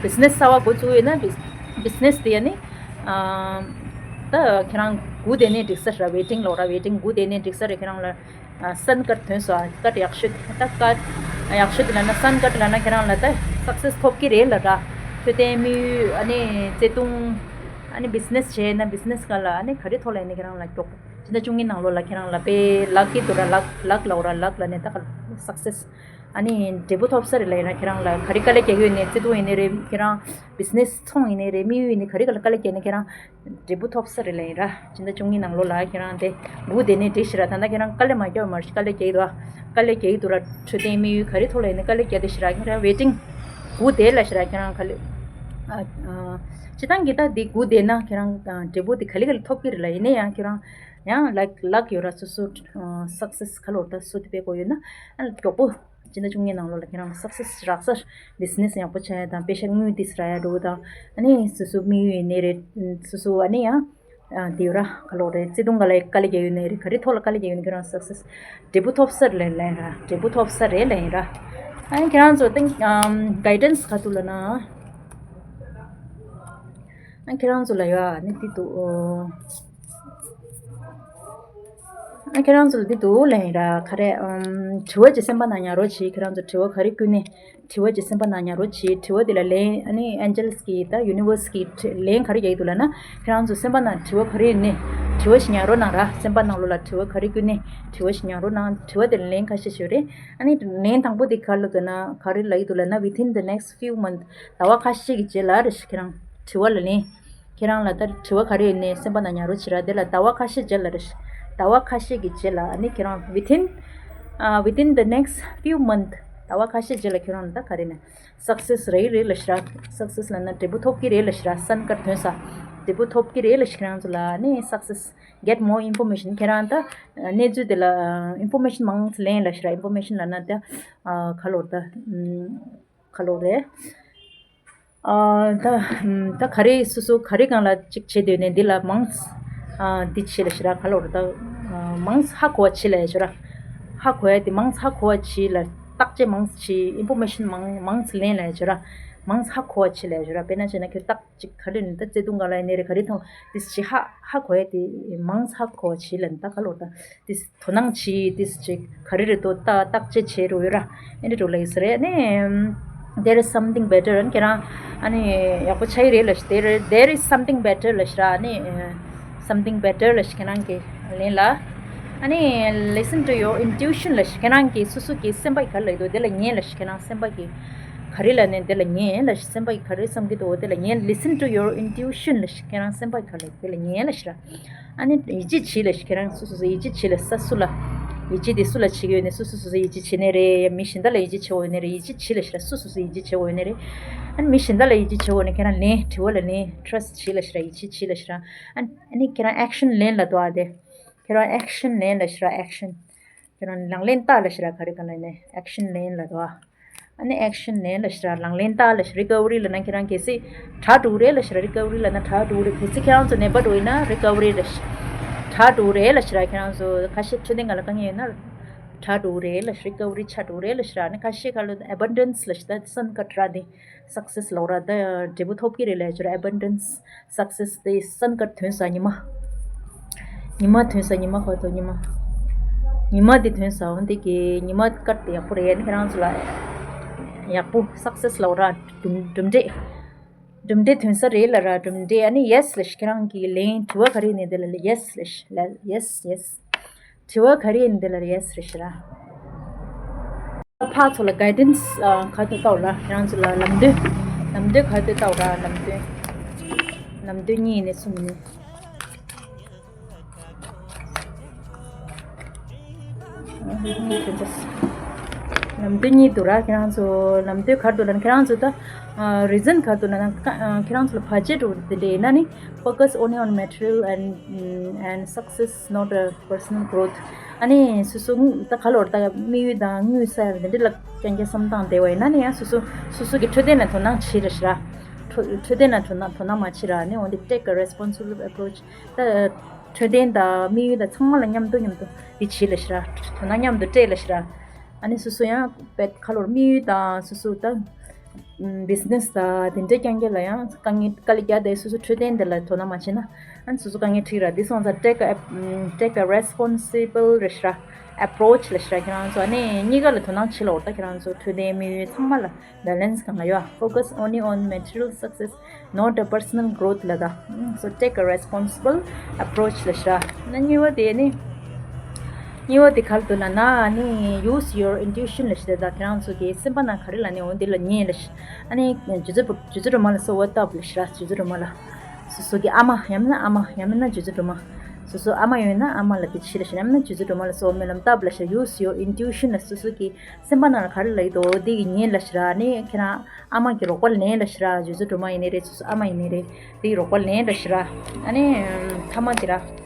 བི་ཛི་ནེ་སི་གསར་བ་འགོ་བཙུགས་ཡོད་ན་བི་བི་ཛི་ནེ་སི་དེ་ཡ་ནི་ཨམ་ད་ཁྱེད་རང་སྒུག་བསྡད་ནའི་འགྲིག་ས་ར། ཝེ་ཊིང་ལོག་ར། ཝེ་ཊིང་སྒུག་བསྡད་ནའི་འགྲིག་ས་རེད། ཁྱེད་རང་ལ་ཨ་སན་ཀར་ཐོན་སོང་། ཨ་ཀར་ཡག་ཤོས་དེ་ད་ཀར་ཡག་ཤོས་དེ་ལབ་ན་སན་ཀར་ལབ་ན་ཁྱེད་རང་ལ་ད་སག་སེ་སི་ཐོབ་ཀྱི་རེད་ལབ་ར། འཕྲོད་བསྟེན་དམིགས་ཡུལ་ཨ་ནི་བརྩེ་དུང་ཨ་ནི་བི་ཛི་ནེ་སི་བྱས་ན་བི་ཛི་ནེ་སི་སྒང་ལ་ཨ་ནི་ག་རེ་ཐོག་ལ་ཡིན་ནའི་ཁྱེད་རང་ལ་མགྱོགས་པོ་སྤྱི་ཟླ་བཅུ་གཉིས་ནང་ལོགས་ལ་ཁྱེད་རང་ལ་དཔེ་ལག་གི་འདུག་ར། ལག་ལག་ལབ་ར། ལག་ལབ་ནས་ད་ག་སག་སེ་སི་ཨ་ནི་འབྲས་བུ་ཐོབ་ས་རེད་ལ། ཡིན་ན་ཁྱེད་རང་ལ་ག་རེ་དཀའ་ལས་རྒྱག་གི་ཡོད་ནའི་བརྩེ་དུང་ཡིན་ནའི་རེད། ཁྱེད་རང་བི་ཛི་ནེ་སི་ཚོང་ཡིན་ནའི་རེད། དམིགས་ཡུལ་ཡིན་ནའི་ག་རེ་ག་ལ་དཀའ་ལས་རྒྱག་ནའི་ཁྱེད་རང་འབྲས་བུ་ཐོབ་ས་རེད་ལ། ཡིན་ར་སྤྱི་ཟླ་བཅུ་གཉིས་ནང་ལོགས་ལ་ཁྱེད་རང་དེ་སྒུག་བསྡད་ནའི་འགྲིག་ཤི་ར། ད་ལྟ་ཁྱེད་རང་དཀའ་ལས་མ་རྒྱག་མ་རེད། དཀའ་ལས་རྒྱག་གི་འདུག་ཨ། དཀའ་ལས་རྒྱག་གི་འདུག་ར། འཕྲོད་བསྟེན་དམིགས་ཡུལ་ག་རེ་ཐོག་ལ་ཡིན་ནའི་དཀའ་ལས་རྒྱག་བསྡད་ཤི་ར། ཁྱེད་རང་ཝེ་ཊིང་སྒུག་བསྡད་ལ་ཤི་ར། ཁྱེད་རང་ག་ལེ་ཨ་ཨ་སྤྱི་བཏང་གི་ད་འདི་སྒུག་བསྡད་ན་ཁྱེད་རང་ཨ་འབྲས་བུ་དེ་ག་ལེ་ག་ལེ་ཐོབ་ཀྱི་རེད་ལ། ཡིན་ན་ཡང་ཁྱེད་རང་ཡང་ལག་ལག་ཡོད་ར། སོ་སོ་ཨ་སག་སེ་སི་ག་ལོར་ད་སོ་དེ་དཔེ་གོ་ཡོད་ན་ཨ་མགྱོགས་པོ་སྤྱི་ཟླ་བཅུ་གཉིས་ནང་ལོགས་ལ་ཁྱེད་རང་སག་སེ་སི་རག་ས། བི་ཛི་ནེ་སི་ཡག་པོ་བྱ་ཡ་དང་དཔེ་ཤ་དངུལ་ཏིས་རག་ཡ་འགྲོ་དང་ཨ་ནི་སོ་སོ་དམིགས་ཡུལ་ཡིན་ནའི་རེད། སོ་སོ་ཨ་ནི་ཡང་ཨ་དེ་ཡོད་ར། ག་ལོག་རེད། བརྩེ་དུང་ག་ལ་དཀའ་ལས་རྒྱག་ཡོད་ནའི་རེད། ག་རེ་ཐོག་ལ་དཀའ་ལས་རྒྱག་ཡོད་ནའི་ཁྱེད་རང་སག་སེ་སི་འབྲས་བུ་ཐོབ་ས་རེད་ལ་ཡིན་ར། འབྲས་བུ་ཐོབ་ས་རེད་ལ་ཡིན་ར། ཨ་ནི་ཁྱེད་རང་ཚོ་ཏིང་ཨམ་གའི་ཌན་སི་ག་ཐུག་ལ་ན། ཨ་ཁྱེད་རང་ཚོ་ལ་ཡོད་ཨ་ནི་འདི་འདུག་ཨ་ཁྱེད་རང་ཚོ་ལ་འདི་འདུག་ལ་ཡིན་ར། ག་རེ་ཨམ་དྲི་བ་ཅིག་སེམས་པ་ནང་ཉར་རོགས་གྱིས། ཁྱེད་རང་ཚོ་དྲི་བ་ག་རེ་བསྐུར་ནའི་དྲི་བ་ཅིག་སེམས་པ་ནང་ཉར་རོགས་གྱིས། དྲི་བ་དེ་ལ་ལན་ཨ་ནི་ཨེན་ཇེལ་སི་གིས་ད་ཡུ་ནི་ཝར་སི་གིས་ལན་ག་རེ་རྒྱག་གི་འདུག་ལབ་ན། ཁྱེད་རང་ཚོ་སེམས་པ་ནང་དྲི་བ་ག་རེ་ཡོད་ནའི་དྲི་བ་ཞིག་ཉར་རོགས་གནང་ར། སེམས་པ་ནང་ལོགས་ལ་དྲི་བ་ག་རེ་བསྐུར་ནའི་དྲི་བ་ཞིག་ཉར་རོགས་གནང་། དྲི་བ་དེ་ལ་ལན་ཁ་ཤས་ཤིག་ཡོད་རེད། ཨ་ནི་ལན་དང་པོ་དེ་ག་ལ་འདུག་ན་ག་རེ་ལབ་ཀྱི་འདུག་ལབ་ན། Within the next few months ཟླ་བ་ཁ་ཤས་ཀྱི་རྗེས་ལ་རེད་ཤག་ཁྱེད་རང་དྲི་བ་ལ་ལན། ཁྱེད་རང་ལ་ད་དྲི་བ་ག་རེ་ཡོད་ནའི་སེམས་པ་ནང་ཉར་རོགས་བྱེད་ར། དེ་ལ་ཟླ་བ་ཁ་ཤས་རྗེས་ལ་རེད་ཤག་ཟླ་བ་ཁ་ཤས་ཀྱི་རྗེས་ལ་ཨ་ནི་ཁྱེད་རང་within ཨ་within the next few months ཟླ་བ་ཁ་ཤས་རྗེས་ལ་ཁྱེད་རང་ལ་ད་ག་རེ་ནས་སག་སེ་སི་རེད་རེད་ལབ་ཤི་ར། སག་སེ་སི་ལབ་ན་འབྲས་བུ་ཐོབ་ཀྱི་རེད་ལབ་ཤི་ར། སན་ཀར་ཐོན་ས་འབྲས་བུ་ཐོབ་ཀྱི་རེད་ལབ་ཤི། ཁྱེད་རང་ཚོ་ལ་ཨ་ནི་སག་སེ་སི་get more information ཁྱེད་རང་ད་གནས་ཚུལ་དེ་ལ་ཨིན་ཕོར་མེ་ཤན་མང་ཙམ་ལེན་ལབ་ཤི་ར། ཨིན་ཕོར་མེ་ཤན་ལབ་ན་ད་ཨ་ག་ལོར་ད་ཨམ་ག་ལོར་རེད། ཨ་ད་ཨམ་ད་ག་རེ་སོ་སོ་ག་རེ་སྒང་ལ་ཅིག་བྱེད་འདོད་ནས་འདི་ལ་མང་ཙམ་ཨ་འདི་བྱེད་ལབ་ཤི་ར། ག་ལོར་ད་ཨ་མང་ཙམ་ཧ་གོ་བ་བྱེད་ལབ་ཡ་ཤི་ར། ཧ་གོ་ཡ་དེ་མང་ཙམ་ཧ་གོ་བ་བྱེད་ལ་བརྟག་དཔྱད་མང་ཙམ་བྱེད། ཨིན་ཕོར་མེ་ཤན་མང་མང་ཙམ་ལེན་ལབ་ཡ་ཤི་ར། མང་ཙམ་ཧ་གོ་བ་བྱེད་ལབ་ཡ་ཤི་ར། དཔེར་ན་བྱས་ན་ཁྱོད་བརྟག་ཅིག་ག་རེ་ནི་ད་བརྩེ་དུང་ག་ལ་ཡིན་ནའི་རེད། ག་རེ་ཐོང་དེ་ཅིག་ཧ་ཧ་གོ་ཡ་དེ་མང་ཙམ་ཧ་གོ་བྱེད་ལ་ད་ག་ལོ་ད་དེ་དོ་སྣང་བྱེད། དེ་ཅིག་ག་རེ་རེད་དོ་ད་བརྟག་དཔྱད་བྱེད་རོགས་ཡོད་ར། ཨེ་འདྲ་རོགས་ལ་ཡོད་ས་རེད། ཨ་ནི་there is something better ཨ་ནི་ཁྱེད་རང་ཨ་ནི་ཡག་པོ་ཆགས་ཡི་རེད་ལབ་ཤི། there there is something better ལབ་ཤི་ར། ཨ་ནི་something better ལབ་ཤི་ཁྱེད་རང་གི་ལན་ལ། ཨ་ནི་listen to your intuition ལབ་ཤི། ཁྱེད་རང་གི་སོ་སོ་གི་སེམས་པ་གི་ག་རེ་ལབ་ཀྱི་འདུག་དེ་ལ་ཉན་ལབ་ཤི། ཁྱེད་རང་སེམས་པ་གི་ག་རེ་ལབ་ནས་དེ་ལ་ཉན་ལབ་ཤི། སེམས་པ་གི་ག་རེ་བསམ་གྱི་འདུག་དེ་ལ་ཉན། listen to your intuition ལབ་ཤི། ཁྱེད་རང་སེམས་པ་གི་ག་རེ་ལབ་དེ་ལ་ཉན་ལབ་ཤི་ར། ཨ་ནི་ཡིད་ཆེས་བྱེད་ལབ་ཤི། ཁྱེད་རང་སོ་སོ་སོ་ཡིད་ཆེས་བྱེད་ལབ་ས་སུ་ལ། ཡིད་ཆེས་དེ་སུ་ལ་བྱེད་ཀྱི་ཡོད་ནས་སོ་སོ་སོ་སོ་ཡིད་ཆེས་བྱེད་ནས་རེད། མི་གཞན་དག་ལ་ཡིད་ཆེས་བྱེད་འོས་ནས་རེད། ཡིད་ཆེས་བྱེད་ལབ་ཤི་ར། སོ་སོ་སོ་ཡིད་ཆེས་བྱེད་འོས་ནས་རེད། ཨ་ནི་མི་གཞན་དག་ལ་ཡིད་ཆེས་བྱེད་འོས་ནས་ཁྱེད་རང་ལན་དྲི་བ་ལ་ལན་trust བྱེད་ལབ་ཤི་ར། ཡིད་ཆེས་བྱེད་ལབ་ཤི་ར། ཨ་ནི་ཁྱེད་རང་action ལེན་ལབ་འདུག་ཨ་དེ། ཁྱེད་རང་action ལེན་ལབ་ཤི་ར། action ཁྱེད་རང་ལག་ལེན་བསྟར་ལབ་ཤི་ར། ག་རེ་ག་ལ་ནས་action ལེན་ལབ་འདུག་ཨ། ཨ་ནི་action ལེན་ལབ་ཤི་ར། ལག་ལེན་བསྟར་ལབ་ཤི། recovery ལབ་ན་ཁྱེད་རང་གལ་སྲིད་དྲག་འགྲོ་གི་རེད་ལབ་ཤི་ར། recovery ལབ་ན་དྲག་འགྲོ་གི་རེད། གལ་སྲིད་ཁྱེད་རང་ཚོ་ནད་པ་འགྲོ་ཡིན་ན་recovery ལབ་ཤི། དྲག་འགྲོ་རེད་ལབ་ཤི་ར། ཁྱེད་རང་ཚོ་ཁ་ཤས་འཕྲོད་བསྟེན་སྒང་ལ་དཀའ་ངལ་ཡོད་ན་དྲག་འགྲོ་རེད་ལབ་ཤི། རི་ཀ་བ་རི་ཆག་འགྲོ་རེད་ལབ་ཤི་ར། ཨ་ནི་ཁ་ཤས་ཁ་ལོ་ཨེ་བན་ཌན་སི་ལབ་ཤི་ད་སན་ཀར་དྲག་དེ། སག་སེ་སི་ལབ་ར། ད་འབྲས་བུ་ཐོབ་ཀྱི་རེད་ལབ་ཤི་ར། ཨེ་བན་ཌན་སི་སག་སེ་སི་དེ་སན་ཀར་ཐོན་ས་ཉི་མ། ཉི་མ་ཐོན་ས་ཉི་མ་ཁ་ཐོག་ཉི་མ། ཉི་མ་དེ་ཐོན་ས་འོན་དེ་གི་ཉི་མ་ཀར་དེ་ཡག་པོ་རེད། ཨ་ནི་ཁྱེད་རང་ཚོ་ལ་ཡག་པོ་སག་སེ་སི་ལབ་ར། གྲུབ་གྲུབ་འབྲས། གྲུབ་འབྲས་ཐོན་ས་རེད་ལབ་ར། གྲུབ་འབྲས། ཨ་ནི་ཡེ་སི་ལབ་ཤི། ཁྱེད་རང་གི་ལན་དྲི་བ་ག་རེ་ཡིན་ནའི་དེ་ལ་ཡེ་སི་ལབ་ཤི། ལ་ཡེ་སི་ཡེ་སི། དྲི་བ་ག་རེ་ཡིན་དེ་ལ་ཡེ་སི་རེད་ཤི་ར། ཕར་ཚུར་ལ་གའི་ཌན་སི་ག་དུ་ལྟ་བ་ར། ཁྱེད་རང་ཚོ་ལ་ལམ་སྟོན། ལམ་སྟོན་ག་དུ་ལྟ་བ་ར། ལམ་སྟོན། ལམ་སྟོན་གཉིས་ནས་གསུམ་ནས། ལམ་སྟོན་གཉིས་འདུག་ར། ཁྱེད་རང་ཚོ་ལམ་སྟོན་ག་དུ་ལ་ཁྱེད་རང་ཚོ་ད་རི་ཛན་ག་དུ་ལ་ན་ཁྱེད་རང་ཚོ་ལ་བར་ཆད་འགྲོ་དེ་འདྲ་ཡིན་ན་ནི། Focus only on material and, mm, and success, not a personal growth. ཨ་ནི་སོ་སོ་ད་ག་ལོར་ད་དམིགས་ཡུལ་དང་དངུལ་ཟེར་དེ་འདྲ་ལ་རྐྱང་རྐྱང་བསམ་སྟངས་བསྡད་པ་ཡིན་ན་ནི་ཡང་སོ་སོ་སོ་སོ་གི་འཕྲོད་བསྟེན་ལ་དོ་སྣང་བྱེད་ལ་ཤི་ར། འཕྲོད་འཕྲོད་བསྟེན་ལ་དོ་སྣང་དོ་སྣང་མ་བྱེད་ར། ཨ་ནི་འོན་ཏེ་take a responsible approach. ད་འཕྲོད་བསྟེན་དང་དམིགས་ཡུལ་དང་ཚང་མ་ལ་མཉམ་དུ་མཉམ་དུ་འདི་བྱེད་ལ་ཤི་ར། དོ་སྣང་མཉམ་དུ་སྤྲད་ལ་ཤི་ར། ཨ་ནི་སོ་སོ་ཡང་དཔེ་ཁ་ལོར་དམིགས་ཡུལ་དང་སོ་སོ་ད་བི་ཛི་ནེ་སི་དང་དེ་འདྲའི་རྐྱང་རྐྱང་ལ་ཡང་དཀའ་ངལ་དཀའ་ལས་རྒྱག་དེ་སོ་སོ་འཕྲོད་བསྟེན་དེ་ལ་དོ་སྣང་མ་བྱེད་ན། ཨ་ནི་སོ་སོ་དཀའ་ངལ་འཕྲད་ར། འདི་སོང་ཙང་take a take a responsible རེད་ཤི་ར། Approach ལབ་ཤི་ར། ཁྱེད་རང་ཚོ་ཨ་ནི་གཉིས་ཀ་ལ་དོ་སྣང་བྱེད་ལ་འོ། ད་ཁྱེད་རང་ཚོ་འཕྲོད་བསྟེན་དམིགས་ཡུལ་ཚང་མ་ལ་balance གང་ལ་ཡོད། Focus only on material success, not a personal growth ལབ་ད། So take a responsible approach ལབ་ཤི་ར། ཨ་ནི་གཉིས་པ་དེ་ནི། གཉིས་པ་དེ་ག་རེ་འདུག་ལབ་ན་ཨ་ནི་use your intuition ལབ་ཤི་ར། ད་ཁྱེད་རང་ཚོ་གི་སེམས་པ་ནང་ག་རེ་ལབ་ནས་འོ་འདི་ལ་ཉན་ལབ་ཤི། ཨ་ནི་རྗེ་བཙུན་རྗེ་བཙུན་སྒྲོལ་མ་ལ་གསོལ་བ་བཏབ་ལབ་ཤི་ར། རྗེ་བཙུན་སྒྲོལ་མ་ལ། སོ་སོ་གི་ཨ་མ་ཡང་མིན་ན་ཨ་མ་ཡང་མིན་ན་རྗེ་བཙུན་སྒྲོལ་མ། སོ་སོ་ཨ་མ་ཡོད་ན་ཨ་མ་ལ་དེ་བྱེད་ལབ་ཤི། ཡང་མིན་ན་རྗེ་བཙུན་སྒྲོལ་མ་ལ་གསོལ་བ་སྨོན་ལམ་བཏབ་ལབ་ཤི། Use your intuition ལབ། སོ་སོ་གི་སེམས་པ་ནང་ལ་ག་རེ་ལབ་ཀྱི་འདུག་འོ་འདི་གི་ཉན་ལབ་ཤི་ར། ཨ་ནི་ཁྱེད་རང་ཨ་མ་གི་རོགས་པ་ལེན་ལབ་ཤི་ར། རྗེ་བཙུན་སྒྲོལ་མ་ཡིན་ནའི་རེད། སོ་སོ་ཨ་མ་ཡིན་ནའི་རེད། དེའི་རོགས་པ་ལེན་ལབ་ཤི་ར། ཨ་ནི་ཐ་མ་དེ་ར།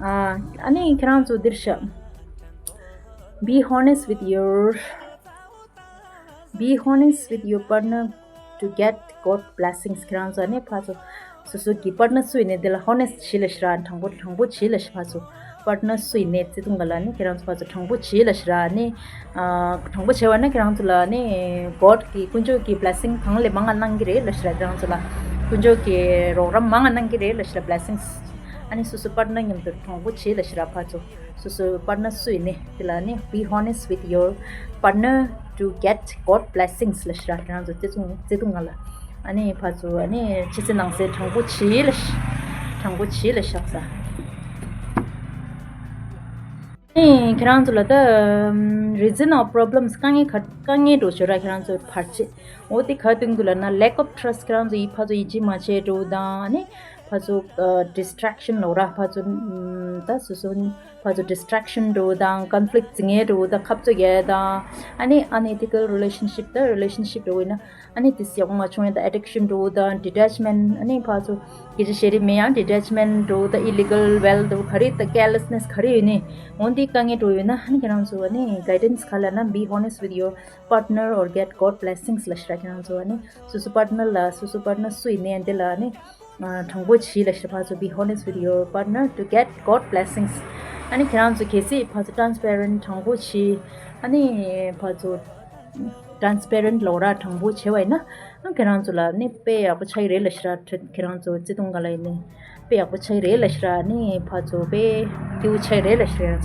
ཨ་ཨ་ནི་ཁྱེད་རང་ཚོ་འདིར་ཤ། Be honest with your Be honest with your partner to get God blessings. ཁྱེད་རང་ཚོ་ནི་ཕར་ཚུར་སོ་སོ་གི་པར་ཊི་ནར་སུ་ཡིན་ནའི་དེ་ལ་ཧོ་ནེ་སི་ཊི་བྱེད་ལབ་ཤི་ར། དྲང་པོ་དྲང་པོ་བྱེད་ལབ་ཤི། ཕར་ཚུར་པར་ཊི་ནར་སུ་ཡིན་ནའི་བརྩེ་དུང་ག་ལ་ནི་ཁྱེད་རང་ཚོ་ཕར་ཚུར་དྲང་པོ་བྱེད་ལབ་ཤི་ར། ནི་ཨ་དྲང་པོ་བྱས་པ་ན་ཁྱེད་རང་ཚོ་ལ་ནི་གོཌ་གི་དཀོན་མཆོག་གི་བི་ལེ་སིང་གང་ལས་མང་ང་གནང་གི་རེད་ལབ་ཤི་ར། ཁྱེད་རང་ཚོ་ལ་དཀོན་མཆོག་གི་རོགས་རམ་མང་ང་གནང་གི་རེད་ལབ་ཤི་ར། བི་ལེ་སིང་སི། ཨ་ནི་སོ་སོ་པར་ཊི་ནར་མཉམ་དུ་དྲང་པོ་བྱེད་ལབ་ཤི་ར། ཕར་ཚུར། སོ་སོའི་པར་ཊི་ནར་སུ་ཡིན་ནའི་དེ་ལ་ནི་be honest with your partner to get God blessings ལབ་ཤི་ར། ཁྱེད་རང་ཚོ་བརྩེ་དུང་བརྩེ་དུང་ང་ལ་ཨ་ནི་ཕར་ཚུར་ཨ་ནི་ཕྱི་གསལ་ནང་གསལ་དྲང་པོ་བྱེད་ལབ་ཤི། དྲང་པོ་བྱེད་ལབ་ཤག་ས། ཨ་ནི་ཁྱེད་རང་ཚོ་ལ་ད་reason of problems དཀའ་ངལ་ག་དཀའ་ངལ་འགྲོ་ཤོར་ར། ཁྱེད་རང་ཚོའི་བར་ཆད་འོ་དེ་ག་དུས་འདུག་ལབ་ན་lack of trust ཁྱེད་རང་ཚོ་ཡིད་ཕར་ཚུར་ཡིད་ཆེས་མ་བྱས་འགྲོ་དང་ཨ་ནི་ཕར་ཚུར་distraction ལབ་ར། ཕར་ཚུར་ད་སོ་སོ་ཕར་ཚུར་distraction འགྲོ་དང་conflict ཟིང་ངེ་འགྲོ་དང་ཁ་རྩོད་རྒྱག་དང་ཨ་ནི་unethical relationship ད་relationship འགྲོ་ཡིན་ན་ཨ་ནི་དེ་ཡག་པོ་མ་བྱུང་ཡ་ད་addiction འགྲོ་དང་detachment ཨ་ནི་ཕར་ཚུར་སྐད་ཆ་བཤད་རིན་མེད་ཡང་detachment འགྲོ་ད་illegal wealth འགྲོ་ག་རེ་ད་carelessness ག་རེ་ཡོད་ནི་འོན་ཏེ་དཀའ་ངལ་འགྲོ་ཡོད་ན་ཨ་ནི་ཁྱེད་རང་ཚོ་ཨ་ནི་guidance ག་ལབ་ན་be honest with your partner or get God blessings ལབ་ཤི་ར། ཁྱེད་རང་ཚོ་ཨ་ནི་སོ་སོ་པར་ཊི་ནར་ལ་སོ་སོ་པར་ཊི་ནར་སུ་ཡིན་ནའི་འདི་ལ་ཨ་ནི་དྲང་པོ་བྱེད་ལབ་ཤི། ཕར་ཚུར་be honest with your partner to get God blessings. ཨ་ནི་ཁྱེད་རང་ཚོ་གལ་སྲིད་ཕར་ཚུར་transparent དྲང་པོ་བྱེད། ཨ་ནི་ཕར་ཚུར་transparent ལབ་ར་དྲང་པོ་བྱས་པ་ཡིན་ན་ཨ་ཁྱེད་རང་ཚོ་ལ་ནི་དཔེ་ཡག་པོ་ཆགས་ཀྱི་རེད་ལབ་ཤི་ར། ཁྱེད་རང་ཚོ་བརྩེ་དུང་ག་ལ་ཡིན་ནའི་དཔེ་ཡག་པོ་ཆགས་ཀྱི་རེད་ལབ་ཤི་ར། ནི་ཕར་ཚུར་དཔེ་སྐྱིད་པོ་ཆགས་ཀྱི་རེད་ལབ་ཤི་ར།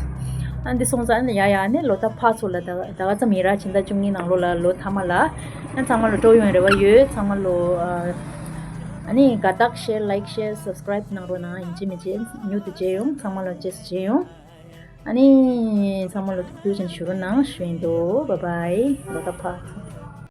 ཨ་འདི་སོང་ཙང་ཡ་ཡ་ནི་ལོ་ད་ཕར་ཚུར་ལ་ད་ད་ག་ཙམ་ཡིན་ར། ཕྱི་ཟླ་བཅུ་གཉིས་ནང་ལོགས་ལ་ལོ་མཐའ་མ་ལ་ཨ་ཚང་མ་ལོ་སྤྲོ་ཡོང་རེ་བ་ཡོད། ཚང་མ་ལོ་ཨ་ནི་དགའ་རྟགས་share, like, share, subscribe གནང་རོགས་གནང་། ཡིན་གཅིག་མིན་གཅིག་མྱུར་དུ་མཇལ་ཡོང་། ཚང་མ་ལོ་རྗེས་སུ་མཇལ་ཡོང་། ཨ་ནི་ཚང་མ་ལོ་ཐུགས་རྗེ་ཆེ་ཞུ་རོགས་གནང་ཞུ་ཡིན་འདུག Bye bye. ལོ་ད་ཕར།